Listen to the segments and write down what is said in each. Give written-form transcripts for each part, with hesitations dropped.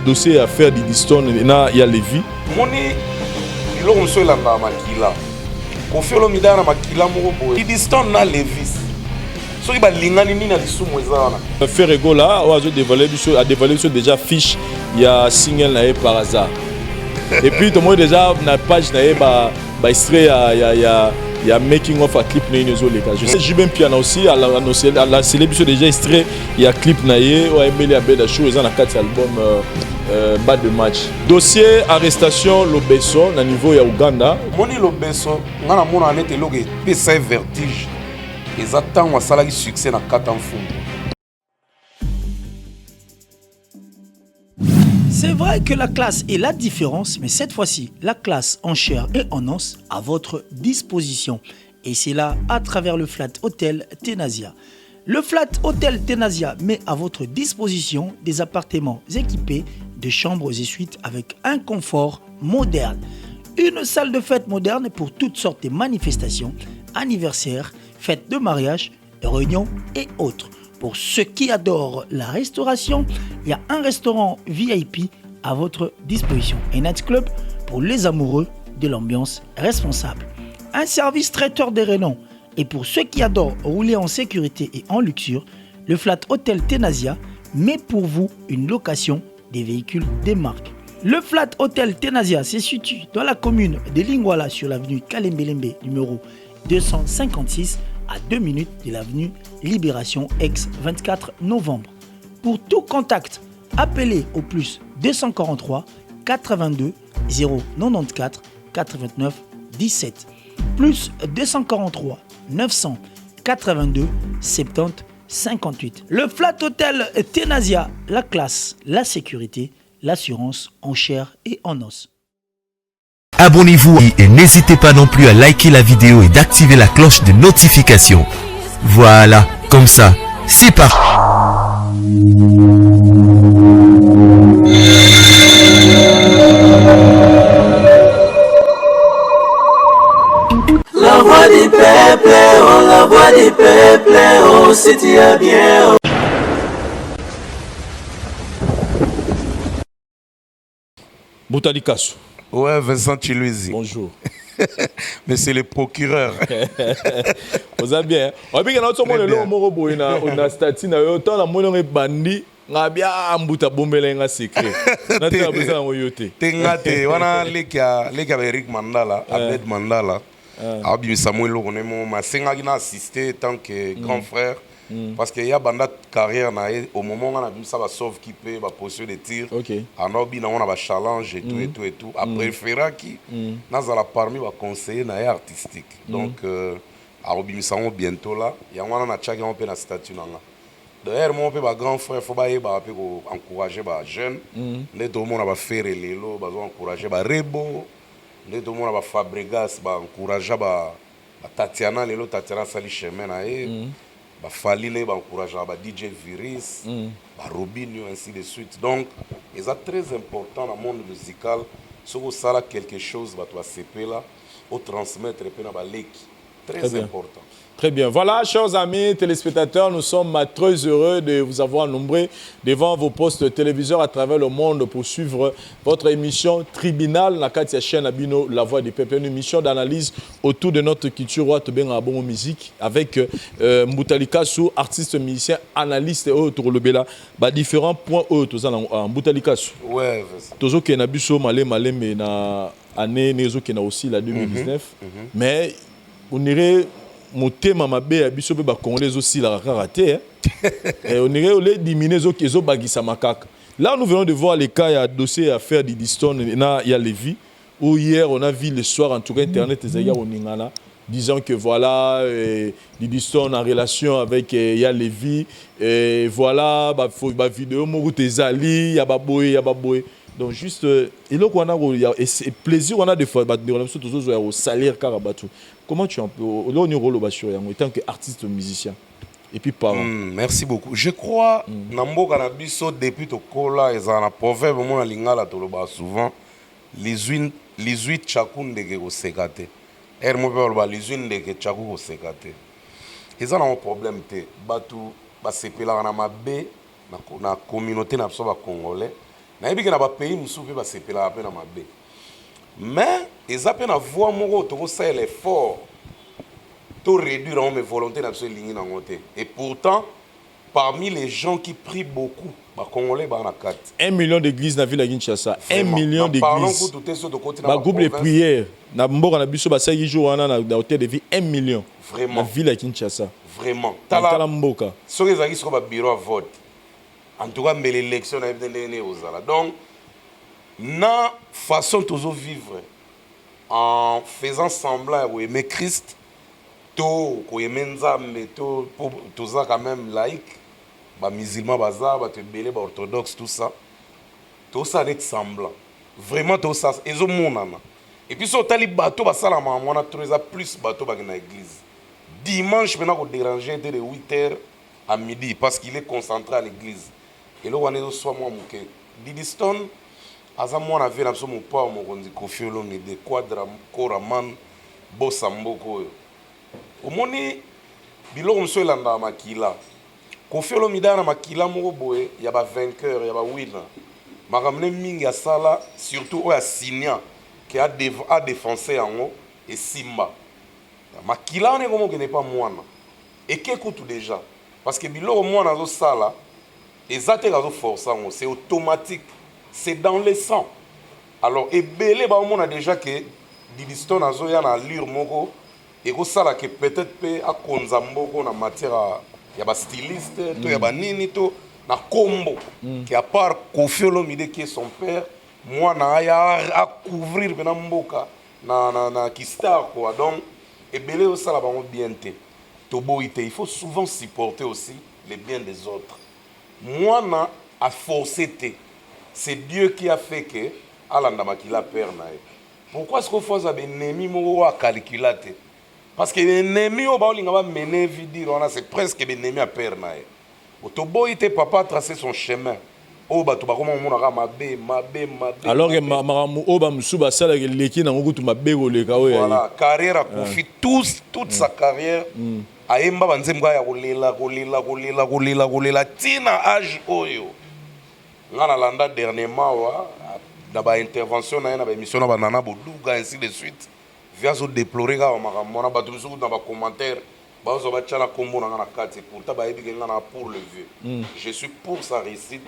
Dossier ya affaire Didistone na ya Levi. Moni biloko mosusu elandaka makila. Koffi Olomide na makila moko boye. Didistone na Levis soki balingani nini na lisumu eza wana. Ferre Gola oyo azo dévoiler biso, a dévoiler biso déjà fiche ya single na ye par hasard. Et puis tomoni déjà na page na ye ba ba extrait ya making of a clip na ye ezoleka. Je sais JB Mpiana aussi a annoncé, a lancé biso déjà extrait ya clip na ye oyo ayembeli ya Beda Show eza na kati ya album Bas de match. Dossier arrestation Lobeso na niveau ya Ouganda. Moni Lobeso nga na mona nete eloko epesa ye vertige eza ntango asalaki succès na kata mfumbu. C'est vrai que la classe est la différence, mais cette fois-ci, la classe en chair et en os à votre disposition. Et c'est là à travers le Flat Hotel Tenasia. Le Flat Hotel Tenasia met à votre disposition des appartements équipés de chambres et suites avec un confort moderne. Une salle de fête moderne pour toutes sortes de manifestations, anniversaires, fêtes de mariage, réunions et autres. Pour ceux qui adorent la restauration, il y a un restaurant VIP à votre disposition. Un nightclub pour les amoureux de l'ambiance responsable. Un service traiteur de renom. Et pour ceux qui adorent rouler en sécurité et en luxure, le Flat Hotel Tenasia met pour vous une location des véhicules des marques. Le Flat Hotel Tenasia se situe dans la commune de Lingwala sur l'avenue Kalembelembe numéro 256 à 2 minutes de l'avenue Libération ex 24 novembre. Pour tout contact, appelez au plus 243 82 094 89 17 plus 243 982 70 58. Le Flat Hotel Tenasia, la classe, la sécurité, l'assurance en chair et en os. Abonnez-vous et n'hésitez pas non plus à liker la vidéo et d'activer la cloche de notification. Voilà, comme ça, c'est parti. La voix du peuple, oh la voix du peuple, oh si tu as bien. Oh. Boutali Kassou. Ouais, Vincent Chiluizi. Bonjour. Mais c'est le procureur. Oza bien. Oyebi na otso mona eloko moko boye na statut na yo ntango namoni yango ebandi nga bia mbuta bombela nga secret. Natala boza yango yo te. Te nga te wana leki ya Eric Mandala, Abed Mandala. Abimisa mwa eloko ne mo masengaki na assister tant que grand frère. Parce que ya banda carrière na ye au moment nga na bimisa ba sauve qui peut ba position de tir. Anda obina ngo na ba challenge et tout et tout et tout. A préféraki nazala parmi ba conseillers na ye artistique. Donc akobimisa ngo bientôt là. Yango wana na tiaki yango mpe na statut na nga. D'ailleurs mo mpe ba grand frère faut bayebaka mpe ko encourager ba jeunes. Nde tomona ba frère lelo bazo encourager ba Rebo. Nde tomona ba Fabregas ba encourager ba Tatiana lelo Tatiana asali chemin na ye. Ba Fally ne ba encourageaka ba DJ Virus, ba Robinho ainsi de suite. Donc eza très important na monde musical soki osala quelque chose bato basepela o transmettre pe na baleki. Très important. Très bien. Voilà, chers amis téléspectateurs, nous sommes très heureux de vous avoir nombreux devant vos postes téléviseurs à travers le monde pour suivre votre émission Tribunal, na kati ya chaîne Abino, La Voix du Peuple, une émission d'analyse autour de notre culture roi Tobenga Bongo Musique avec Mbuta Likasu, artiste musicien, analyste et autres lobela, ba différents points autres Mbuta Likasu. Ouais, vas-y. Tozo ke na biso malé malé mais na année nezo ke na aussi la 2019. Mais on dirait motema mabe ya biso pe ba Congolais ezosilaka kaka te, hein. Et on dirait ole diminuer ezo ezobakisa makaka. Là nous venons de voir les cas ya dossier affaire Didistone na ya Lévi où hier on a vu le soir en tout cas internet ezalaki ya koningana disant que voilà Didistone en relation avec ya Lévi et voilà ba, ba vidéo moko tezali ya baboye ya baboye. Donc juste eloko wana ya plaisir wana des fois ba ndeko na biso tozozo ya salaire kaka bato. Comment tu en peux eloko nini okoloba sur yango en tant que artiste musicien et puis parent? Merci beaucoup. Je crois na mboka na biso depuis tokola ezala na proverbe mona lingala toloba souvent lizwi tchaku ndeke koseka te. Er mo pe baloba lizwi ndeke tchaku koseka te. Eza na problème te. Bato basepelaka na mabe na communauté na biso ba congolais. Nayebi ke na bapays mosusu mpe basepelaka mpe na mabe, mais eza mpe na voie moko tokosalela effort to réduire yango, mais volonté na biso elingi nango te. Et pourtant, parmi les gens qui prient beaucoup, bacongolais baa na kati. 1 million d'église na ville ya Kinshasa, 1 million d'église, bagroupe de prière na mboka na biso basalaki jour wana na hôtel de ville, 1 million na ville ya Kinshasa. Vraiment. Tala mboka. Soki ezalaki soko babureau ya vote, en tout cas mbele élection nayebi te ndenge nini kozala. Donc na façon tozovivre en faisant semblant ya koaimer Christ to koaimer Nzambe to po toza quand même laïque, bamusulman baza bato ebele, baorthodoxe, tout ça, tosala neti semblant vraiment, tosala ezomonana. Et puis so otali bato basalaka makambo wana trop, eza plus bato bakende na église dimanche mpena kodéranger te de 8 heures à midi parce qu'il est concentré à l'église. Eloko wana ezoswa mwa moke. Didi Stone aza mwana vie na biso, mopao mokonzi Kofi Olomide, Quadra Koraman, bosa mboka oyo. Omoni biloko mosusu elandaka makila. Kofi Olomide aza na makila moko boye ya bavainqueur, ya bawina. Makambo ne mingi asala, surtout oyo asinia ke adéfense yango, esimba. Makila wana ekoma okende pa mwana eke kutu déjà, parce que biloko mwana azosala eza te azoforce yango, c'est automatique, c'est dans le sang. Alors ebele baomona déjà ke Didi Stone azoya na allure moko ekosala ke peut-être mpe akonza mboko na matière ya bastyliste to ya banini to na kombo ke à part Kofi Olomide qui est son père, mwana aya acouvrir mpena mboka na kistar quoi. Donc ebele osala bango bien te, toboyi te. Il faut souvent supporter aussi les biens des autres. Mwana aforcé te, c'est Dieu qui a fait que alanda makila père na ye. Pourquoi est-ce que faut aza baennemi moko oyo acalcula te? Parce que ennemi oyo baolinga bamene vidire wana, c'est presque baennemi ya père na ye. Toboyi te, papa a tracé son chemin oyo bato bakoma komonaka mabe, mabe, mabe. Alors que makambo oyo bamosusu basalaka eleki nango kutu mabe koleka oyo. Voilà, carrière akofi, toute sa carrière ayemba banzembo kaka ya kolela, kolela, kolela, kolela, kolela, ntina age oyo. Nga nalanda dernièrement wa na baintervention na ye na baémission na banana boduga, ainsi de suite, vi azodéplore kaka makambo wana. Bato mosusu na bacommentaire bazwa batya na nkombo na nga na kati, pourtant bayebi ke nga na pour le vieux, je suis pour sa réussite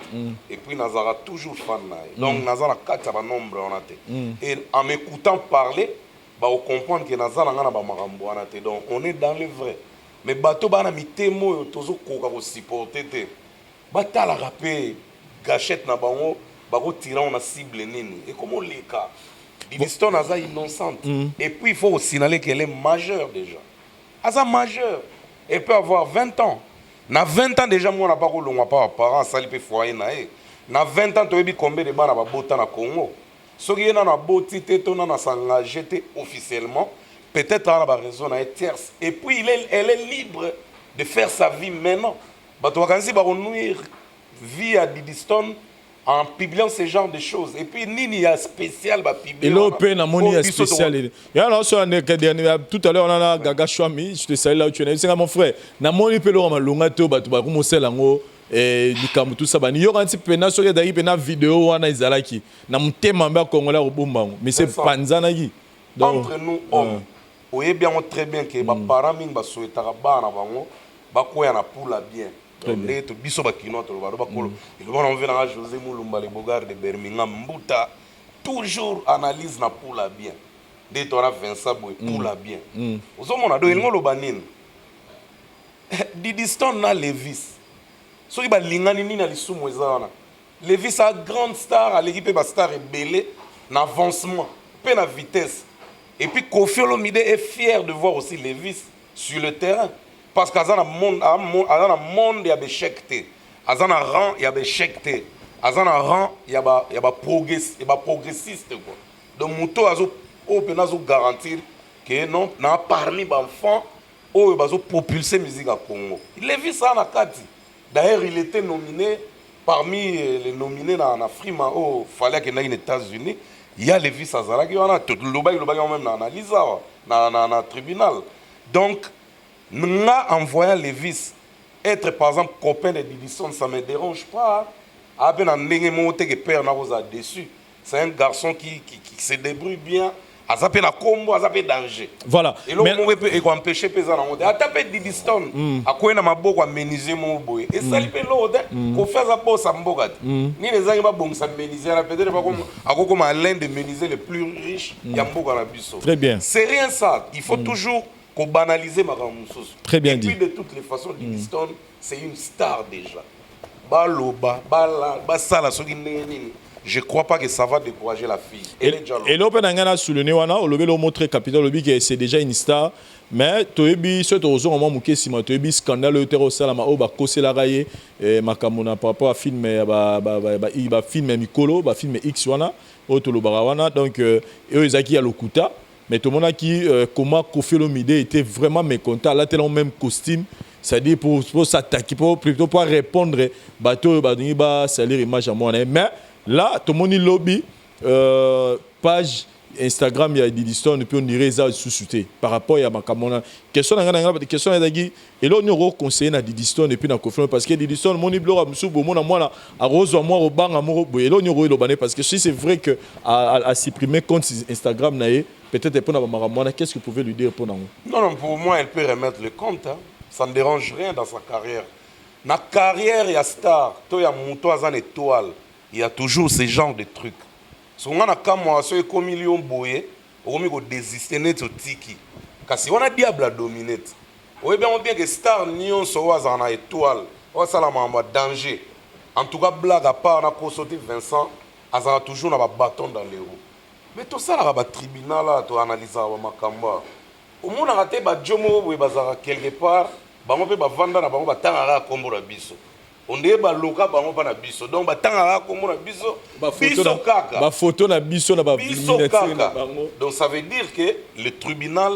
et puis nazalaka toujours fan na ye. Donc naza na kati ya banombre wana te et en m'écoutant parler, bakocomprendre ke naza na nga na bamakambo wana te. Donc on est dans le vrai, mais bato baa na mitema oyo tozokoka kosupporte te, batalaka mpe gâchette na bango, bakotira ngo na cible nini ekoma oleka. Didi Stone aza innocente et puis il faut signaler qu'elle est majeure déjà. Aza majeure, elle peut avoir 20 ans. Na 20 ans déjà mwana pa kolongwa pa baparent, asali mpe foyer na ye na 20 ans. Toyebi combien de bana babota na Congo. Soki ye nano aboti te to nano asengage te officiellement, peut-être aza na baraison na ye tierce et puis elle est libre de faire sa vie. Maintenant bato bakanisi bakonuire vie ya Didi Stone en publiant ce genre de choses. Et puis nini ya spécial bapublier? Elo mpe namoni ya spécial ya na oso tout à l'heure wana na Gaga Shwami, je te salue là où tu es, c'est mon frère. Namoni mpe eloko malonga te oyo bato bakomosala yango likambo tusa bani yoka nti mpena soki ezalaki mpena video wana ezalaki na motema mbe akongola kobomba yango, mais c'est panzanaki. Entre nous hommes, oyebi yango très bien ke baparent mingi basouhaitaka bana na bango bakwea na pula bien. Nde to biso bakinois toloba bakolo eloba na mve nanga José Mulumba, le bogard de Birmingham, mbuta, toujours analyse na pula bien. Nde tona Vincent boye, pula bien. Ozomona do elingi oloba nini? Didi Stone na Levis soki balingani, nini na lisumu eza wana? Levis a grande star, aleki mpe bastar ebele na avancement mpe na vitesse. Et puis Kofi Olomide est fier de voir aussi Levis sur le terrain parce qu'aza na monde, aza na monde ya baéchec te, aza na rang ya baéchec te, aza na rang ya baprogressiste quoi. Donc moto azo oyo mpena azogarantir ke non, na parmi baenfant oyo bazopropulse musique ya Congo, Levis aza na kati. D'ailleurs il était nominé parmi les nominés na Frima oyo Fally akendaki na États-Unis. Ya Levis azalaki wana, lobaki lobaki yango même na analyse awa na tribunal. Donc nga, en voyant Levis être par exemple copain de Didi Stone, ça me dérange pas. Ape na ndenge moko te ke père nakozala déçu. C'est un garçon qui se débrouille bien, aza mpe na kombo, aza mpe danger. Eloko moko mpe ekoempêche mpe eza nango te. Ata mpe Didi Stone akwei na maboko ya menuisier moko boye, esali mpe eloko te. Kofi aza bosa mboka te. Nini ezangi babongisa menuisier wana? Peut-être akokoma l'un des menuisiers les plus riches ya mboka na biso. Très bien. C'est rien ça, il faut toujours kobanaliser makambo mosusu. Très bien Et dit. puis, de toutes les façons, Didi Stone, c'est une star déjà. Baloba, bala basala soki ndenge nini, je crois pas que ça va décourager la fille. Elle est déjà là. Eloko mpe na ngai na souligner wana, olobeli omo très capital, olobi ke c'est déjà une star, mais toyebi soki tokozonga mwa moke nsima, toyebi scandale oyo te kosalama, oyo bakoselaka ye makambo na par rapport à film ya bafilm ya mikolo, bafilm X wana oyo tolobaka wana. Donc oyo ezalaki ya lokuta, mais tomonaki comment Koffi Olomide était vraiment mécontent, alatelango même costume, c'est-à-dire pour s'attaquer, plutôt pour répondre bato oyo balingi basalir image ya mwana ye. Mais là tomoni lobi page Instagram ya Didi Stone mpe on dirait eza lisusu te par rapport ya makambo wana. Question na ngai, question ezalaki: eloko nini okoconseille na Didi Stone et puis na Koffi? Parce que Didi Stone, moni biloko ya mosusu, bomona mwana akozwa mwa kobanga moko boye. Eloko nini okoyeloba ne? Parce que si c'est vrai que a supprimer compte Instagram na ye peut-être mpona bamakambo wana, qu'est-ce que vous pouvez lui dire mpona yango? Non, non, pour moi, elle peut remettre le compte, hein. Ça ne dérange rien dans sa carrière. Na carrière, il y a star, to ya moto aza na étoile. Il y a toujours ce genre de trucs. So nga na kamwa so ekomi lion boye, okomi kodésiste neti otiki. Kasi wana diable adomine te. Oyebi yango bien que star nyonso oyo azala na étoile, oyo asala makambo ya danger. En tout cas, blague à part, na koso te, Vincent azala toujours na babâton dans les roues. Mais tosalaka batribunal awa, toanalizaka bamakambo awa, omonaka te bajo moko boye bazalaka quelque part, bango mpe bavanda na bango, batangaka nkombo na biso ondeye baloka bango mpa na biso, donc batangaka nkombo na biso, biso kaka. Bafoto na biso na biso baminiature na kaka. bango. Donc ça veut dire que le tribunal,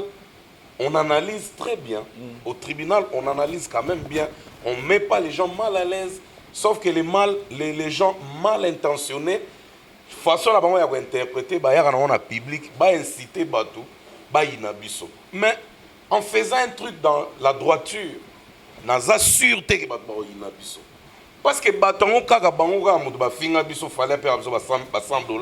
on analyse très bien. Au tribunal, on analyse quand même bien, on met pas les gens mal à l'aise, sauf que les gens mal intentionnés, façon na bango ya kointerpréter, bayaka nango na public, baincite bato bayina biso. Mais en faisant un truc dans la droiture, naza sûr te ke bato bakoyina biso, parce que bato yango kaka, bango kaka moto bafinga biso, fallait mpe biso ba 100 $,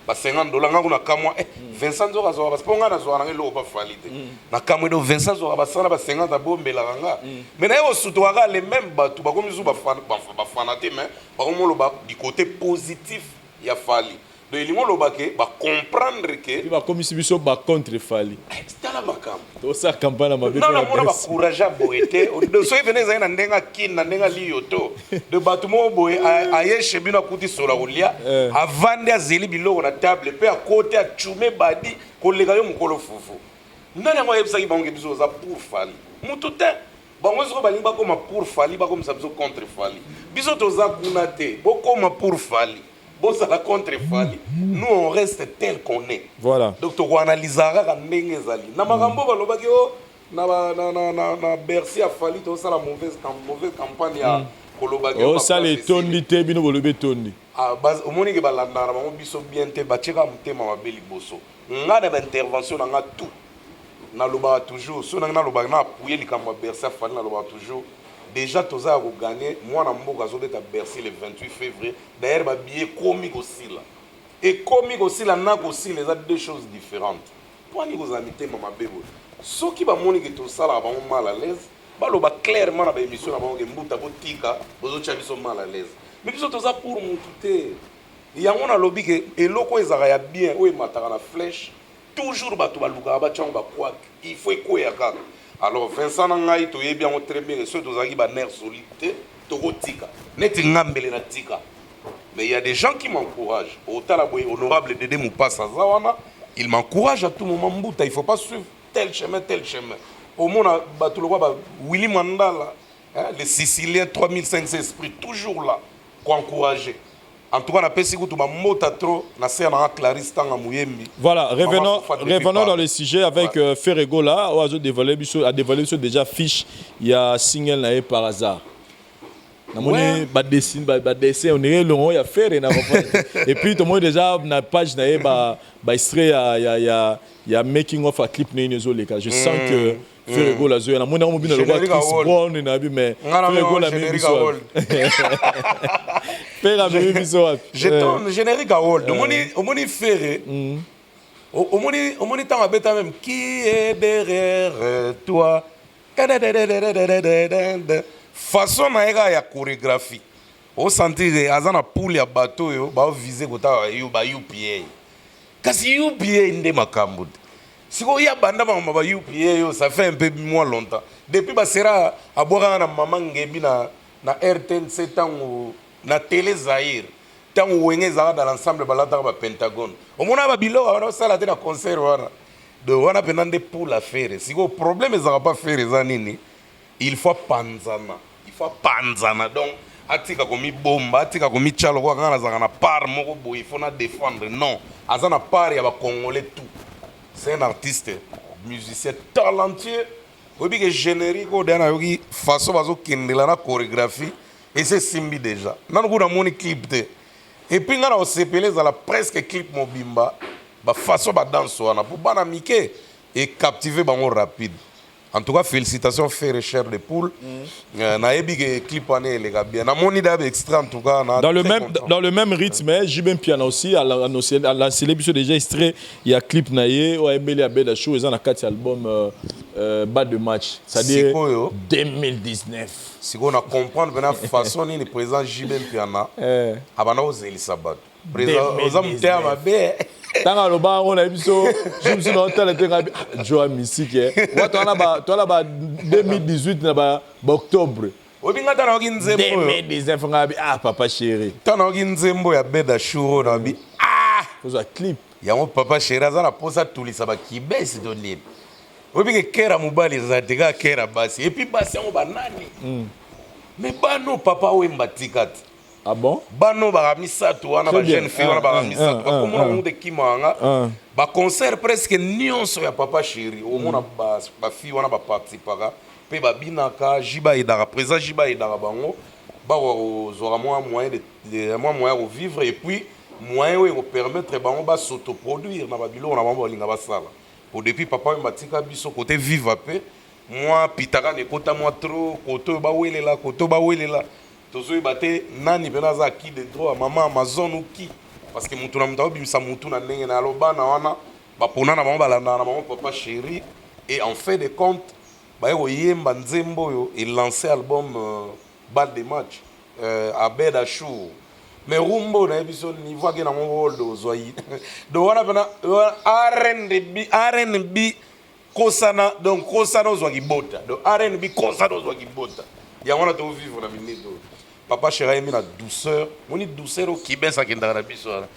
ba 50 $. Nga kuna kamwa Vincent nzoka azwaka basi, mpo ngai nazwaka nanga eloko bafali te na kamwa. Do Vincent azwaka ba 100 na ba 50, abombelaka nga, mais naye kosutokaka les mêmes bato bakomi su bafana te, mais bakomi oloba du côté positif ya Fally. Donc elingi oloba ke bacomprendre ke mpe bakomisi biso bacontre Fally. Tala makambo. Tosala campagne na mabe. Non, mpona namona Bercy. Bacourage ya boye te. Soki pene ezali na ndenge akini, na ndenge aliyo to de bato moko boye, aye chez bino, akuti sola kolia, avandi, azeli biloko na table mpe akote acume badi koleka yo mokolo fufu. Nani yango ayebisaki bango ke biso oza pour Fally? Mutu te. Bango soko balingi bakóma pour Fally, bakomisa biso contre Fally. Biso toza kuna te. Bokóma pour Fally, bozala contre Fally, nous on reste tel qu'on est. Donc tokoanalizaka kaka ndenge ezali na makambo oyo balobaki o na, na Bercy ya Fally, tosala mauvaise campagne ya kolobaki oyo osala baplace etondi esili. Te, bino bolobi etondi. Ah, omoni ke balandaka na bango biso bien te, batieka motema mabe liboso. Nga na baintervention na nga tout, nalobaka toujours so nangi, nalobaka na appuye likambo ya Bercy ya Fally. Nalobaka toujours déjà toza ya kogagner. Mwana mboka azobeta Bercy le 28 février. D'ailleurs babillet ekomi kosila, ekomi kosila na kosila eza deux choses différentes. Mpo ani kozala mitema mabe boye? Soki bamoni ke tosalaka bango mal à l'aise, baloba clairement na baémission na bango ke mbuta, botika, bozotia biso mal à l'aise. Mais biso toza pour mutu te. Yango nalobi ke eloko oyo ezalaka ya bien, oyo emataka na flèche, toujours bato balukaka batyango bakwake, il faut ekweya kaka. Alors Vincent na ngai toyebi yango très bien. Soki tozalaki banerf solide te, tokotika neti nga mbele na tika. Mais il y a des gens qui m'encouragent. Otala boye, honorable Dédé Mupasa aza wana, il m'encourage à tout moment: mbuta, il faut pas suivre tel chemin, tel chemin. Omona bato lokwa ba Willy Mandala, hein, les Siciliens 3500 esprits, toujours là koencourager. En tout cas napesi kutu bamota trop na se nanga Clarisse Tanga Muyembi. Voilà, revenons, Fofa depuis revenons dans Paris. le sujet avec Ferre Gola, oyo azo dévoilé biso, a dévoilé biso déjà fiche ya single na ye Par hasard. Namoni badessin badessin, on dirait elongo ya Ferre na comprendre. Et puis tomoni déjà na page na ye ba extrait ya making of a clip nini ezoleka. Je sens que Ferre Gola azoya, namoni yango mobina lokola Générique ya Chris World. Brown nayebi, mais Nga na Ferre Gola mona amemi générique biso ya wapi? World. Ferre amemi biso wapi? Jeton générique ya World. Omoni Ferre, omoni ntango abeta même "Qui est derrière toi", façon na ye kaka ya chorégraphie, osentir aza na poule ya bato oyo baovise kotala yo ba UPA. Kasi UPA nde makambo te. Sikoyo ya banda makambo ba UPA oyo, ça fait un peu moins longtemps depuis basera abwakaka na mama Ngebi na RTNC, ntango na Télé Zaire, ntango Wenge ezalaka dans l'ensemble, balataka bapentagone. Omona babiloko wana osala te na concert wana. Donc wana mpena nde pour la Ferre. Sikoyo problème ezalaka pa Ferre eza nini? Il faut panzana, il faut panzana. Donc atika komibomba, atika komitya lokola kaka nazalaka na part moko boye, il faut na défendre. Non, aza na part ya bacongolais tout. C'est un artiste musicien talentueux. Oyebi ke générique oyo deya nayoki façon bazokendela na chorégraphie, ese esimbi déjà. Nanu kuna namoni clip te. Et puis ngai na kosepela ezala presque clip mobimba, bafaçon badanse wana mpo bana mike ecaptive bango rapide. En tout cas, félicitations Ferre, chair de poule. Nayebi ke clip wana eleka bien. Namoni da extrait, en tout cas na Dans le très même, content. dans le même rythme, hein, JB Mpiana aussi a annoncé, a lancé biso déjà extrait, il y a clip na ye, oyo ayembeli Abed Achour, eza na kati ya album Balle de match, c'est-à-dire Sikoyo. 2019. Sikoyo na comprendre mpena façon nini président JB Mpiana abanda kozelisa bato. Président oza moteya mabe. Ntango aloba yango na biso, je biso na otala te, ngai jo ya misike wa towana ba 2018 na ba octobre. Oyebi nga ntango nayoki nzembo oyo, 2019, ngai bi ah, papa chéri. Ntango nayoki nzembo ya Beda Shuro, nabi ah, kozwa clip. Yango papa chéri aza na mposa atulisa bakibesi to nini? Oyebi ke kera mobali eza te, kaka kera basi. Et puis basi yango banani? Mais bano papa Wemba tika te. Ah bon? Bano baka misato wana, Très bien. bajeune fille wana baka Ah, misato, ah, bakomona ah. bango te kimanga. Ah. Baconcert presque nyonso ya papa chéri, omona bafille wana baparticipaka mpe babinaka. Jiba ayedaka président, Jiba ayedaka bango, bakoka kozwaka mwa moyen mwa moyen ya kovivre, et puis moyen oyo ekopermettre bango basautoproduire na babiloko na bango balinga basala. Po depuis papa oyo batika biso, côté Viva mpe mwa pitaka na ekota mwa trop, kote oyo bawelela, kote oyo bawelela, tozoyeba te nani mpena aza acquis de droit, mama Amazon ou qui, parce que mutu na mutu akobimisa mutu na ndenge na alo. Bana wana bapona na bango, balandaka na bango papa chéri. Et en fait de compte, baye koyemba nzembo oyo elance album Balle de match, Abed Achour. Mais rumba oyo nayebi so niveau ake nango World, ozwa ye. Donc wana mpena RnB, RnB kosana. Donc kosana ozwaki bota, donc RnB kosana ozwaki bota. Yango wana tovivre na minute oyo. Papa chéri ayembi na douceur. Moni douceur oyo kibes akendaka na biso wana.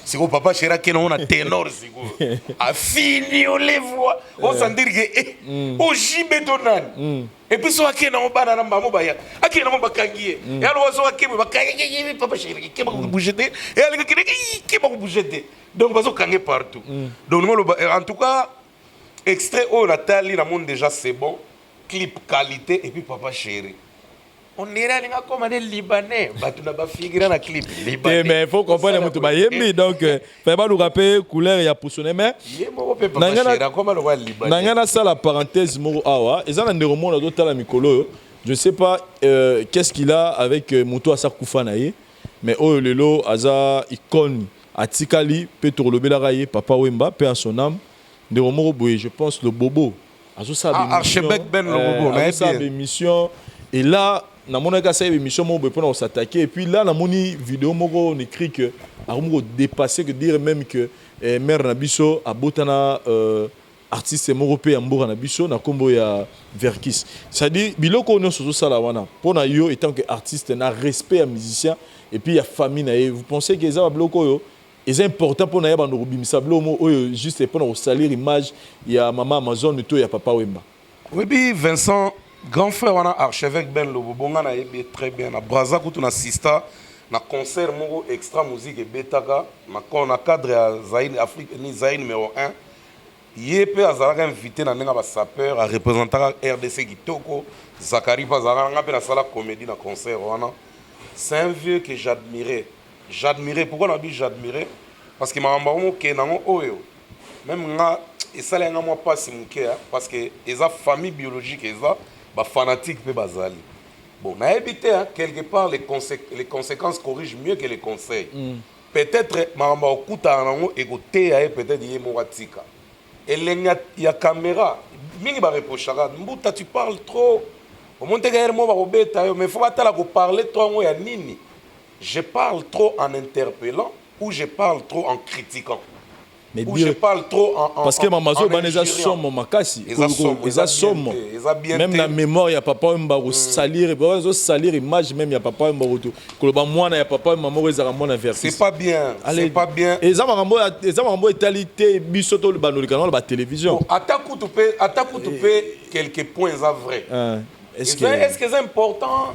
Sikoyo papa chéri akende ngo na ténor, sikoyo afiniole voix, osentir ke ojibe to nani. Et puis so akende yango, bana na bango baya, akende yango, bakangi ye. Yaloba so akebe, bakangi papa chéri, keba kobouge te, e alinga kende, keba kobouge te. Donc bazokange partout. Donc nimoloba, en tout cas extrait oyo natali, namoni déjà c'est bon, clip qualité. Et puis papa chéri, on dirait alinga koma ne Libanais, bato na bafigira na clip. Te, mais faut comprendre moto bayembi, donc fa baluka mpe couleur ya poussone, mais ye moko mpe papa chéri akoma lokola na Libanais. Ngai nasala parenthèse moko awa. Eza na ndeko moko nazotala mikolo oyo, je ne sais pas qu'est-ce qu'il a avec moto asa kufa na ye, mais oyo lelo aza icône, atikali mpe tokolobelaka ye, papa Wemba, mpe à son âme. Ndeko moko boye, je pense le Bobo, azosala Ah, archevêque Ben le Bobo, nayebi azosala ye. Bémission, et là namonaki asala émission moko boye mpona kos'attaquer. Et puis là namoni vidéo moko, on écrit que akomi kodépasser, que dire même que mère na biso abotana artiste moko mpe ya mboka na biso na nkombo ya Verkis. C'est-à-dire biloko oyo nyonso ozosala wana, mpo na yo etant que artiste, na respect ya musicien et puis ya famille na ye, vous pensez que eza babiloko oyo eza important mpo na ye bando kobimisa biloko moko oyo juste mpona kosalir image ya mama Amazon to ya papa Wemba? Oyebi Vincent, grand frère wana archevêque Ben Lobobo, nga nayebi ye très bien. Na Braza kutu na sista na concert moko Extra Musique ebetaka na cadre ya Zaïre, Afrique ni Zaïre numéro 1, ye mpe azalaka invité na ndenge ya basapeur, areprésentaka RDC kitoko. Zakari mpe azalaka, nga mpe nasala comédie na concert wana. C'est un vieux que j'admirais, j'admirais. Pourquoi nabi j'admirais? Parce que makambo yango mokende yango oyo, même nga esali yanga mwa mpasi moke, parce que eza famille biologique, eza bafanatique mpe bazali. Bon, nayebi te, hein, quelque part les conséquences corrigent mieux que les conseils. Peut-être makambo akokutana nango ekoteya ye, peut-être ye moko atika elengi ya caméra. Mingi bareprochaka Mbuta: "Tu parles trop." Omoni teka yere moko bakobeta yo, mais faut batala koparler trop yango ya nini. Je parle trop en interpellant ou je parle trop en critiquant? Mais ou je parle trop en Parce que mama azobana eza injuriant. Somo makasi. Eza somo, eza eza bien somo. Te, eza bien Même te. na mémoire ya Papa Wemba, kosalir, ezosalir image même ya Papa Wemba. Koto koloba mwana ya Papa Wemba moko ezalaka mwana C'est versus pas bien, c'est pas bien. Eza makambo etali te biso to bandolika na batélévision. Bon, ata kutu mpe quelque point eza vrai. Est-ce que Est-ce que eza important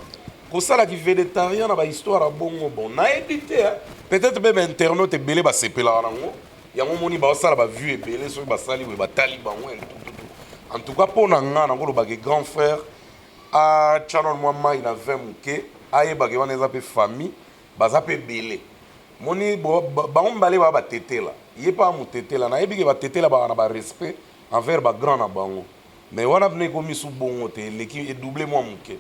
kosalaki végétarien na bahistoire ya bongo? Bon, nayebi te, hein. Peut-être mpe bainternaute ebele basepelaka nango, yango moni baosala bavue ebele. Soki basali boye, batali bango tututu. En tout cas, mpo na nga, nakolobaka grand frère atya nano mwa mai na vin moke, ayebaka wana eza mpe famille, baza mpe ebele. Moni bango mibale baa batetela, ye mpe amotetela. Nayebi ke batetela baka na barespect envers bagrand na bango, mais wana mpena ekomi su bongo te, eleki, edouble mwa moke.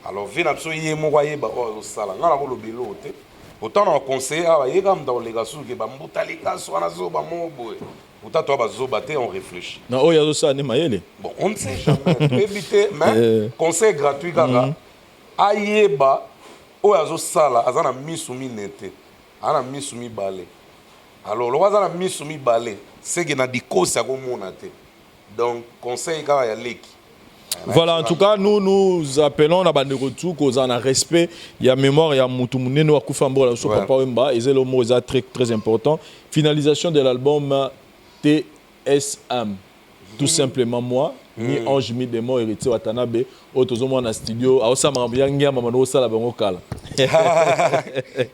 Alors vie na biso, ye moko ayeba oyo azosala. Ngai nakoloba eloko te, autant na baconseiller awa, ye kaka moto akoleka suki bambuta likaso wana, zoba moko boye. Autant toa bazoba te, on réfléchit. Na oyo azosala nde mayele. Bon, on ne sait jamais, toyebi te, mais conseil gratuit kaka, ayeba oyo azosala. Aza na misu mine te, aza na misu mibale. Alors loko aza na misu mibale, seke na dikosi akomona te. Donc conseil kaka ya leki. Voilà, en tout cas, nous nous appelons na bandeko tout kozala na respect ya mémoire ya mutu munene akufa mboka so, Papa Wemba. Eza eloko moko eza très très important. Finalisation de l'album TSM, tout simplement moi, mi ange mi démon, Héritier Watanabe oyo tozomona na studio aosala makambo ya ngiama bando osala bango kala.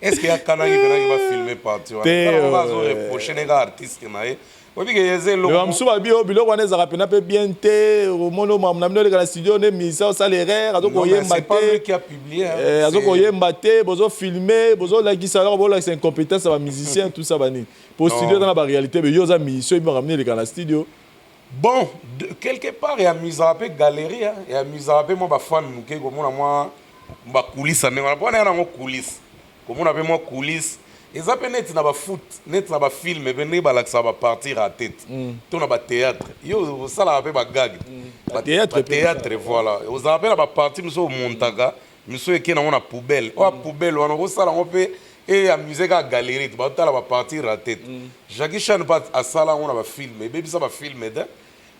Est ce que yakanaki mpenaki bafilme parti Te, wana? Azoreproche ndenge artiste na ye, oyebi ke eza eloko. Bamosusu babi oyo biloko wana ezalaka mpena mpe bien te. Omoni oyo makambo na bino oleka na studio nde misa osala erreur, azokoyemba te, azokoyemba te, bozofilme, bozolakisa, aloko bolakisa incompétence ya bamusicien, tout ça banini. Po studio eza na baréalité, be yo oza musicien, oyebi makambo nini eleka na studio. Bon, quelque part eamusaka mpe galerie, eamusaka mpe mwa bafan moke komona mwa bacoulisse ndenge wana, mpona ya nango coulisse, komona mpe mwa coulisse eza mpe neti na bafoot, neti na bafilm mpe ndenge balakisaka bapartie ya tete to na bathéâtre. Yo osalaka mpe bagag. Bathéâtre, voilà, ozala mpe na bapartie mosusu omontaka, mosusu eke nango na poubelle. Oyo poubelle wana okosala yango mpe eamuse kaka galerie te, batala bapartie raté te. Jackie Chan mpe asala yango na bafilm, ebebisa bafilm te.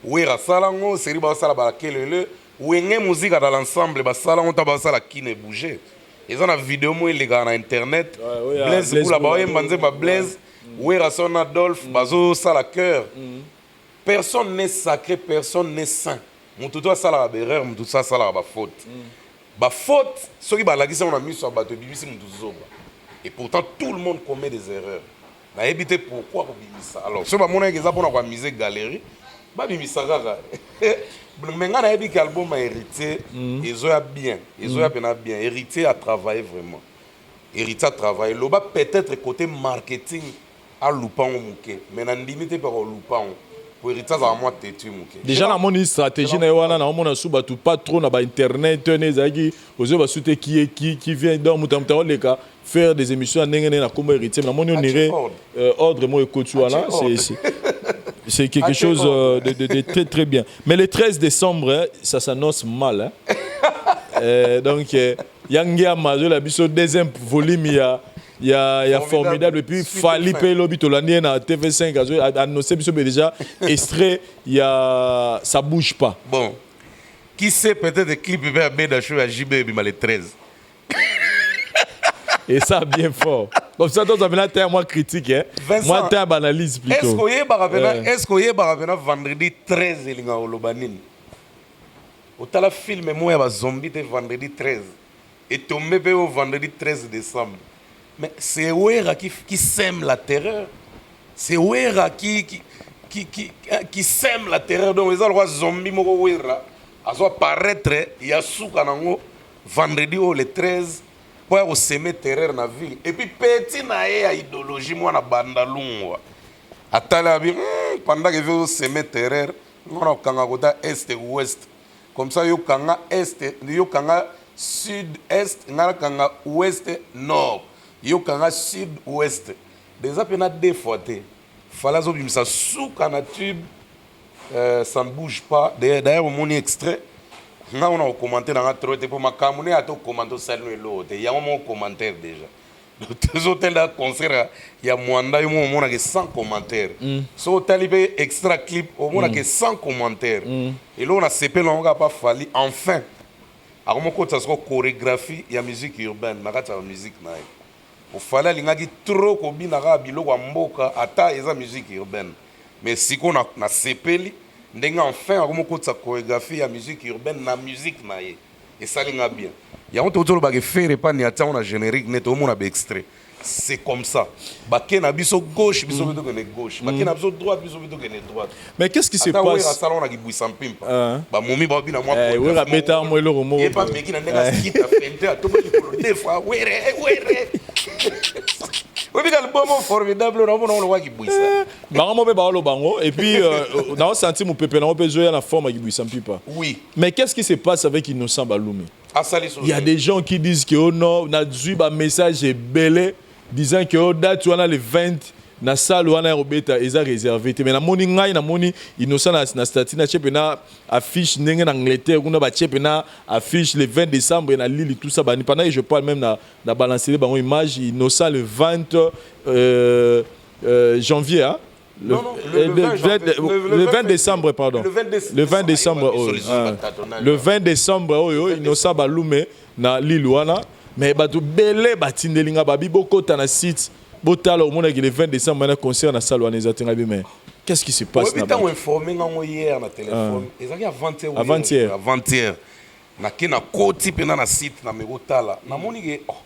Wera asala yango, série basala bakelele Wenge Musica dans l'ensemble basala yango. Ta basala Kine Bouge, eza na video moko elekaka na internet, Blaise Bula baoyemba nzemba Blaise, Wera son Adolphe bazosala chœur. Personne n'est sacré, personne n'est saint. Motu to asalaka baerreur, motu to asalaka bafaute. Bafaute soki balakisi yango na miso ya bato, ebimisi motu zoba. Et pourtant tout le monde commet des erreurs. Nayebi te pourquoi kobimisa. Alors soki bamonaki eza mpona koamuse galerie, babimisa kaka. Mais ngai nayebi ke album ya Héritier ezoya bien, ezoya mpena bien. Héritier a travaillé vraiment, Héritier a travaillé. Loba peut-être côté marketing alupango moke, mais nandimi te mpe kolupango po Héritier azala mwa têtu moke. Déjà namoni stratégie na ye wana, naomona su bato pas trop na bainternet ne ezalaki ozoyo basu te qui vient. Donc moto aoleka faire des émissions ya ndenge ndenge na kombo Héritier, namoni onire ordre moko ekoti wana. C'est quelque chose de très très bien. Mais le 13 décembre, hein, ça s'annonce mal, hein. Donc Yangi Amazola biso deuxième volume il y a Formidable. Et puis Fally pe lobi tolandi na TV5 azo annoncé biso déjà extrait, il y a Ça bouge pas. Bon, qui sait, peut-être clip pe abeda show ya JB ebima le 13. Et ça bien fort. Comme ça, toi, ça vient terre moi critique, hein. Vincent, moi terre analyse plutôt. Est-ce que oyebaka pena vendredi 13 elinga koloba nini? Otala film moko ya bazombi te, vendredi 13 etombe mpe au vendredi 13 décembre. Mais c'est Wera qui sème la terreur, c'est Wera qui sème la terreur. Donc eza lokwa zombi moko Wera azo apparaître ya suka nango vendredi oyo le 13. Mpo ya kosemer terreur na ville. Et puis petit na ye ya idéologie, mwana Bandalungwa, atali abi pendant que vieux osemer terreur, ngana kokanga kota est, ouest. Comme ça yokanga est, yokanga sud est, ngai nakanga ouest, nord, yokanga sud ouest. Déjà mpena deux fois te, Fally azobimisa suka na tube Ça ne bouge pas. D'ailleurs omoni extrait, nga ona kocommenter nanga trop te, mpo makambo ne ata ocommenter, osali no eloko te. Yango moko commentaire déjà. Tozotenda concert ya Mwanda, yo moko omonake sans commentaire. Soki otali mpe extra clip, omonake sans commentaire. Eloko na sepeli yango kaka pa Fally, enfin akomokotisa soko chorégraphie ya musique urbaine na kati ya bamusique na ye. Ofali alingaki trop kobina kaka biloko ya mboka, ata eza musique urbaine. Mais sikoyo nasepeli ndenge enfin akomokotisa chorégraphie ya musique urbaine na musique na ye. Esali nga bien. Yango tozolobaka Ferre epani atiango na générique nete omona baextrait. C'est comme ça, bake na biso gauche, biso mpe tokende gauche, bake na biso droite, biso mpe tokende droite. Mais qu'est-ce qui se Ata Wera passe? asala wana kibwisa mpimpa. Ah. Bamomi babina mwa. Eh, Wera abeta mwa eloko moko. Ye pa meki na ndenge asikita fente, atoba likolo deux fois. Were were oyebika album Formidable, naomona ngo lokwa kibwisa. Bango mo mpe baoloba yango. Et puis naosentir mopepe nango mpe ezoya na forme ya kibwisa mpipa. Mais qu'est-ce qui se passe avec Innocent Balume? Asali so. Il y a des gens qui disent que oh non, nazwi bamessage ebele disant que oh, date wana le 20 na salle wana ya kobeta eza réservé te. Mais namoni ngai, namoni Innocent na statut, na tie mpe na affiche ndenge na Angleterre kuna batie mpe na affiche le 20 décembre na Lille, tout ça. Bani pendant que je parle même, na balancele bango image Innocent le 20 janvier, hein? Le, Non, non, le 20 janvier, le 20 décembre, pardon. Le 20 Le 20 décembre oyo, décembre. Ah. Le 20 décembre oyo, Innocent Balume na Lille wana. Mais bato bele batindeli nga, babi bokota na site, botala, omonaki le 20 décembre na concert na salle wana eza te. Nga bi mais qu'est-ce qui se passe Oyebi na ntango bato? Informé ngango hier na téléphone, ezalaki avant-hier. Avant-hier. Avant-hier nake, nakoti mpena na site na meko tala, namoni ke oh,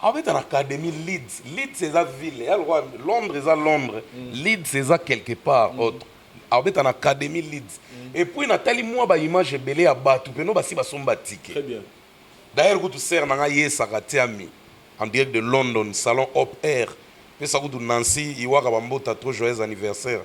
abeta na Académie Leeds. Leeds eza ville ya lokwa Londres, eza Londres. Leeds eza quelque part autre. Abeta na Académie Leeds. Et puis natali mwa baimage ebele ya bato peno basi basomba ticket. Très bien. D'ailleurs kutu sere na ngai yesaka tiami en direct de London, salon Hop Air, pesa kutu Nancy Iwaka bambota trop, joyeux anniversaire.